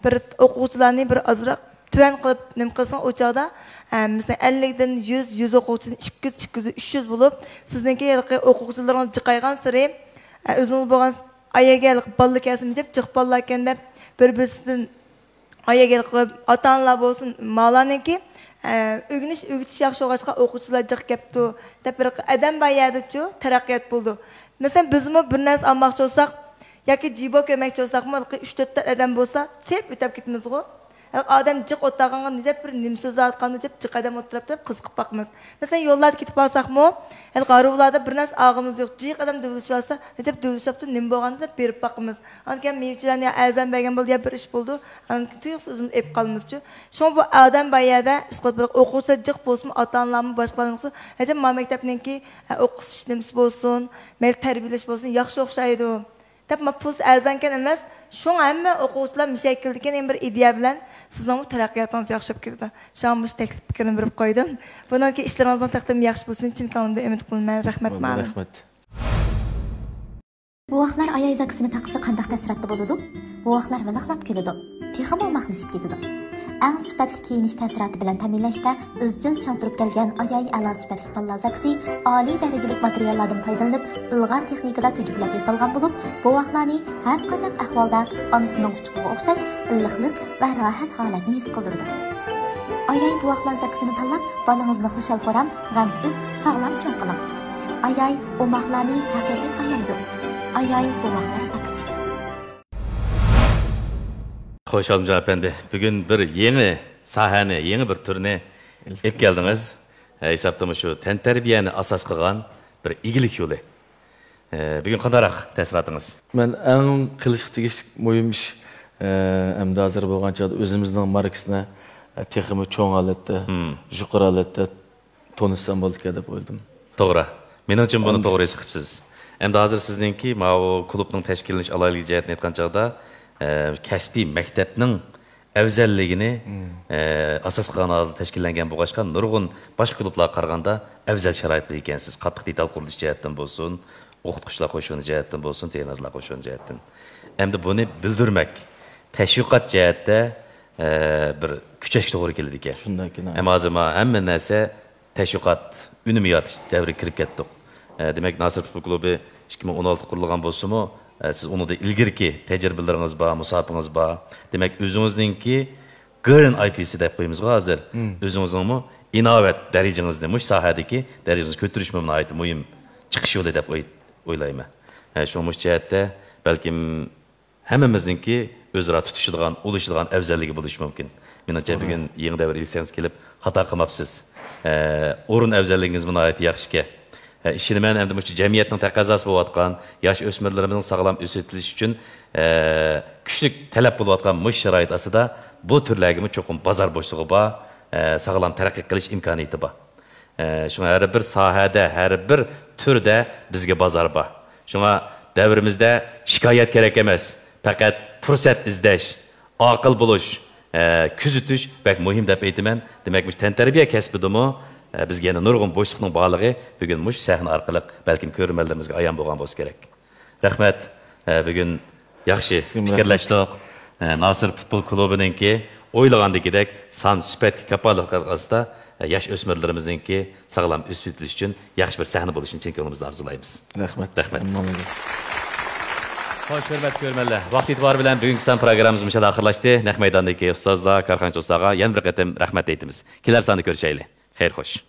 بىر ئوقۇغۇچىلارنى بىر ئازراق تۆۋەن قىلىپ نېمە قىلسىڭىز، ئۇ چاغدا، ئە، مەسىلەن، ئەللىكتىن يۈز، يۈز ئوقۇغۇچىدىن ئىككى يۈز، ئىككى يۈز، ئۈچ يۈز بولۇپ، سىزنىڭكى ھېلىقى ئوقۇغۇچىلىرىڭىز جىقايغانسېرى، ئە، ئۆزىڭىز بولغان ئايەگە ھېلىقى بالىلار كەلسىمۇ جىق بالىلاركەن دەپ، بىر-بىرسىدىن ئايەگە ھېلىقى ئاتا-ئانىلار بولسۇن، مالارنىڭكى، ئە، ئۆگىنىش، ئۆگىتىش ياخشى بولغاچقا، ئوقۇغۇچىلار جىق كەپتۇ دەپ، بىر ئادەم بار يەردىچۇ تەرەققىيات بولىدۇ. مەسىلەن، بىزمۇ بىر نەرسە ئالماقچى بولساق ياكى جىبو كۆرمەكچى بولساقمۇ، ھېلىقى ئۈچ تۆت ئادەم بولسا، سىرپ ئۆتۈپ كېتىمىزغۇ. ھېلىقى ئادەم جىق ئولتۇرغانغا نېجەپ بىر نېمە سۆزلەۋاتقاندا جىق ئادەم ئولتۇرۇپتۇ دەپ قىزىقىپ باقىمىز. مەسىلەن، يوللاردا كېتىپ بارساقمۇ، ھېلىقى ھارۋىلاردا بىر نەرسە ئالغىنىمىز يوق، جىق ئادەم دۆۋىلىشىۋاتسا، نېجەپ دۆۋىلىشىۋاپتۇ، نېمە بولغاندۇ دەپ بېرىپ باقىمىز. ئاندىن كېيىن مېۋىچىلەرنى يا ئەرزان بەرگەن بولىدۇ، يا بىر ئىش بولىدۇ، ئاندىن كېيىن تۇيۇقسىز ئۆزىمىز ئېلىپ قالىمىزچۇ. شۇڭا بۇ ئادەم بار يەردە، ئىشقىلىپ، ئوقۇغۇچىلار جىق بولسىمۇ، ئاتا-ئانىلارمۇ، باشقىلارمۇ بولسۇن، ئەجەب ما مەكتەپنىڭكى، ئە، ئوقۇتۇش نېمىسى بولسۇن، مەيلى تەربىيەلەش بولسۇن، ياخشى ئوخشايدۇ. دەپ، ما پۇلسىز ئەرزانكەن ئەمەس، شۇڭا ھەممە ئوقۇغۇچىلار مۇشۇ يەرگە كېلىدىكەن، بىر ئىدىيە بىلەن سىزنىڭمۇ تەرەققىياتىڭىز ياخشى بولۇپ كېتىدۇ. شۇڭا مۇشۇ تەكلىپ پىكىرنى بېرىپ قويدۇم. بۇنىڭكى ئىشلىرىڭىزنىڭ تېخىمۇ ياخشى بولۇشىنى چىن كۆڭلۈمدىن ئۈمىد قىلىمەن. رەھمەت، مۇئەللىم. رەھمەت. بوۋاقلار ئاياي زاكىسىنى تاقىسا قانداق تەسىراتتا بولىدۇ؟ بوۋاقلار ۋىلىقلاپ كۈلىدۇ. تېخىمۇ ئوماقلىشىپ كېتىدۇ. ئەڭ سۈپەتلىك كىيىنىش تەسىراتى بىلەن تەمىنلەشتە ئىزچىل چىڭ تۇرۇپ كەلگەن ئاياي ئەلا سۈپەتلىك بالىلار زاكىسى ئالىي دەرىجىلىك ماتېرىياللاردىن پايدىلىنىپ، ئىلغار تېخنىكىدا تۈجۈپلەپ ياسالغان بولۇپ، بوۋاقلارنى ھەر قانداق ئەھۋالدا ئانىسىنىڭ قۇچىقىغا ئوخشاش ئىللىقلىق ۋە راھەت ھالەتنى ھېس قىلدۇرىدۇ. ئاياي بوۋاقلار زاكىسىنى تاللاپ، بالىڭىزنى خۇشال-خۇرام، غەمسىز، ساغلام چوڭ قىلىڭ. ئاياي ئوماقلارنى ھەقىقىي ئايايدۇ. ئاياي بوۋاقلار زاكىسى. خوش، ئالىمجان ئەپەندى، بۈگۈن بىر يېڭى ساھەنى، يېڭى بىر تۈرنى ئېلىپ كەلدىڭىز. ھېسابتا مۇشۇ تەنتەربىيەنى ئاساس قىلغان بىر ئىگىلىك يولى. ئە، بۈگۈن قانداقراق تەسىراتىڭىز؟ مەن ئەڭ قىلىشقا تېگىشلىك مۇھىم ئىش، ئە، ئەمدى ھازىر بولغان چاغدا ئۆزىمىزنىڭ ماركىسىنى، ئە، تېخىمۇ چوڭ ھالەتتە، مم، يۇقىرى ھالەتتە تونۇتسام بولىدىكەن دەپ ئويلىدىم. توغرا. مېنىڭچە بۇنى ئەمدى توغرا ھېس قىپسىز. ئەمدى ھازىر سىزنىڭكى ماۋۇ كۇلۇبنىڭ تەشكىللىنىش ئالاھىدىلىكى جەھەتتىن ئېيتقان چاغدا، ئە، كەسپىي مەكتەپنىڭ ئەۋزەللىكىنى، مم، ئە، ئاساس قىلغان ھالدا تەشكىللەنگەن بولغاچقا، نۇرغۇن باشقا كۇلۇبلارغا قارىغاندا ئەۋزەل شارائىتقا ئىگە ئىكەنسىز. قاتتىق دېتال قۇرۇلۇشى جەھەتتىن بولسۇن، ئوقۇتقۇچىلار قوشۇنى جەھەتتىن بولسۇن، ترېنېرلار قوشۇنى جەھەتتىن. ئەمدى بۇنى بىلدۈرمەك، تەشۋىقات جەھەتتە، ئە، بىر كۈچەشكە توغرا كېلىدىكەن. شۇنداق، ئەمما ھازىر ما ھەممە نەرسە تەشۋىقات، ئۈنۈم يارىتىش دەۋرىگە كىرىپ كەتتۇق. ئە، دېمەك، ناسىر پۇتبول كۇلۇبى ئىككى مىڭ ئون ئالتە قۇرۇلغان بولسىمۇ، ئە، سىز ئۇنىڭدىن ئىلگىرىكى تەجرىبىلىرىڭىز بار، مۇساپىڭىز بار. دېمەك، ئۆزىڭىزنىڭكى گرېن ئاي پىسى دەپ قويىمىزغۇ ھازىر. مم. ئۆزىڭىزنىڭمۇ ئىناۋەت دەرىجىڭىزنى، مۇشۇ ساھەدىكى دەرىجىڭىزنى كۆتۈرۈشمۇ ناھايىتى مۇھىم چىقىش يولى دەپ ئوي-، ئويلايمەن. ئە، شۇڭا مۇشۇ جەھەتتە بەلكىم ھەممىمىزنىڭكى ئۆزئارا تۇتىشىدىغان، ئۇلىشىدىغان ئەۋزەللىكى بولۇشى مۇمكىن. مېنىڭچە، بۈگۈن يېڭى دەۋر ئېلىسىڭىز كېلىپ خاتا قىلماپسىز. ئە، ئورۇن ئەۋزەللىكىڭىزمۇ ناھايىتى ياخشىكەن. ئە، ئىشىنىمەن، ئەمدى مۇشۇ جەمئىيەتنىڭ تەقەززاسى بولۇۋاتقان، ياش ئۆسمۈرلىرىمىزنىڭ ساغلام ئۆسۈۋېتىلىشى ئۈچۈن، ئە، كۈچلۈك تەلەپ بولۇۋاتقان مۇشۇ شارائىت ئاستىدا بۇ تۈرلەرگىمۇ چوقۇم بازار بوشلۇقى بار، ئە، ساغلام تەرەققىي قىلىش ئىمكانىيىتى بار. ئە، شۇڭا ھەر بىر ساھەدە، ھەر بىر تۈردە بىزگە بازار بار. شۇڭا دەۋرىمىزدە شىكايەت كېرەك ئەمەس، پەقەت پۇرسەت ئىزدەش، ئاقىل بولۇش، ئە، كۆزىتىش بەك مۇھىم دەپ ئېيتىمەن. دېمەك، مۇشۇ تەنتەربىيە كەسپىدىمۇ، ئە، بىزگە يەنە نۇرغۇن بوشلۇقنىڭ بارلىقى بۈگۈن مۇشۇ سەھنە ئارقىلىق بەلكىم كۆرۈرمەنلىرىمىزگە ئايان بولغان بولسا كېرەك. رەھمەت. ئە، بۈگۈن ياخشى پىكىرلەشتۇق. ئە، ناسىر پۇتبول كۇلۇبىنىڭكى ئويلىغاندىكىدەك سان سۈپەتكە كاپالەتلىك ئاستىدا، ئە، ياش ئۆسمۈرلىرىمىزنىڭكى ساغلام ئۆسۈپ يېتىلىشى ئۈچۈن ياخشى بىر سەھنە بولۇشىنى چىن كۆڭلىمىزدىن ئارزۇلايمىز. رەھمەت. رەھمەت. خوش، ھۆرمەتلىك كۆرۈرمەنلەر. ۋاقىت ئېتىبارى بىلەن بۈگۈنكى سان پروگراممىمىز مۇشۇ يەردە ئاخىرلاشتى. نەق مەيداندىكى ئۇستازلار، كارخانىچى ئۇستازلارغا يەنە بىر قېتىم رەھمەت ئېيتىمىز. كېلەر ساندا كۆرۈشەيلى. خەير خوش.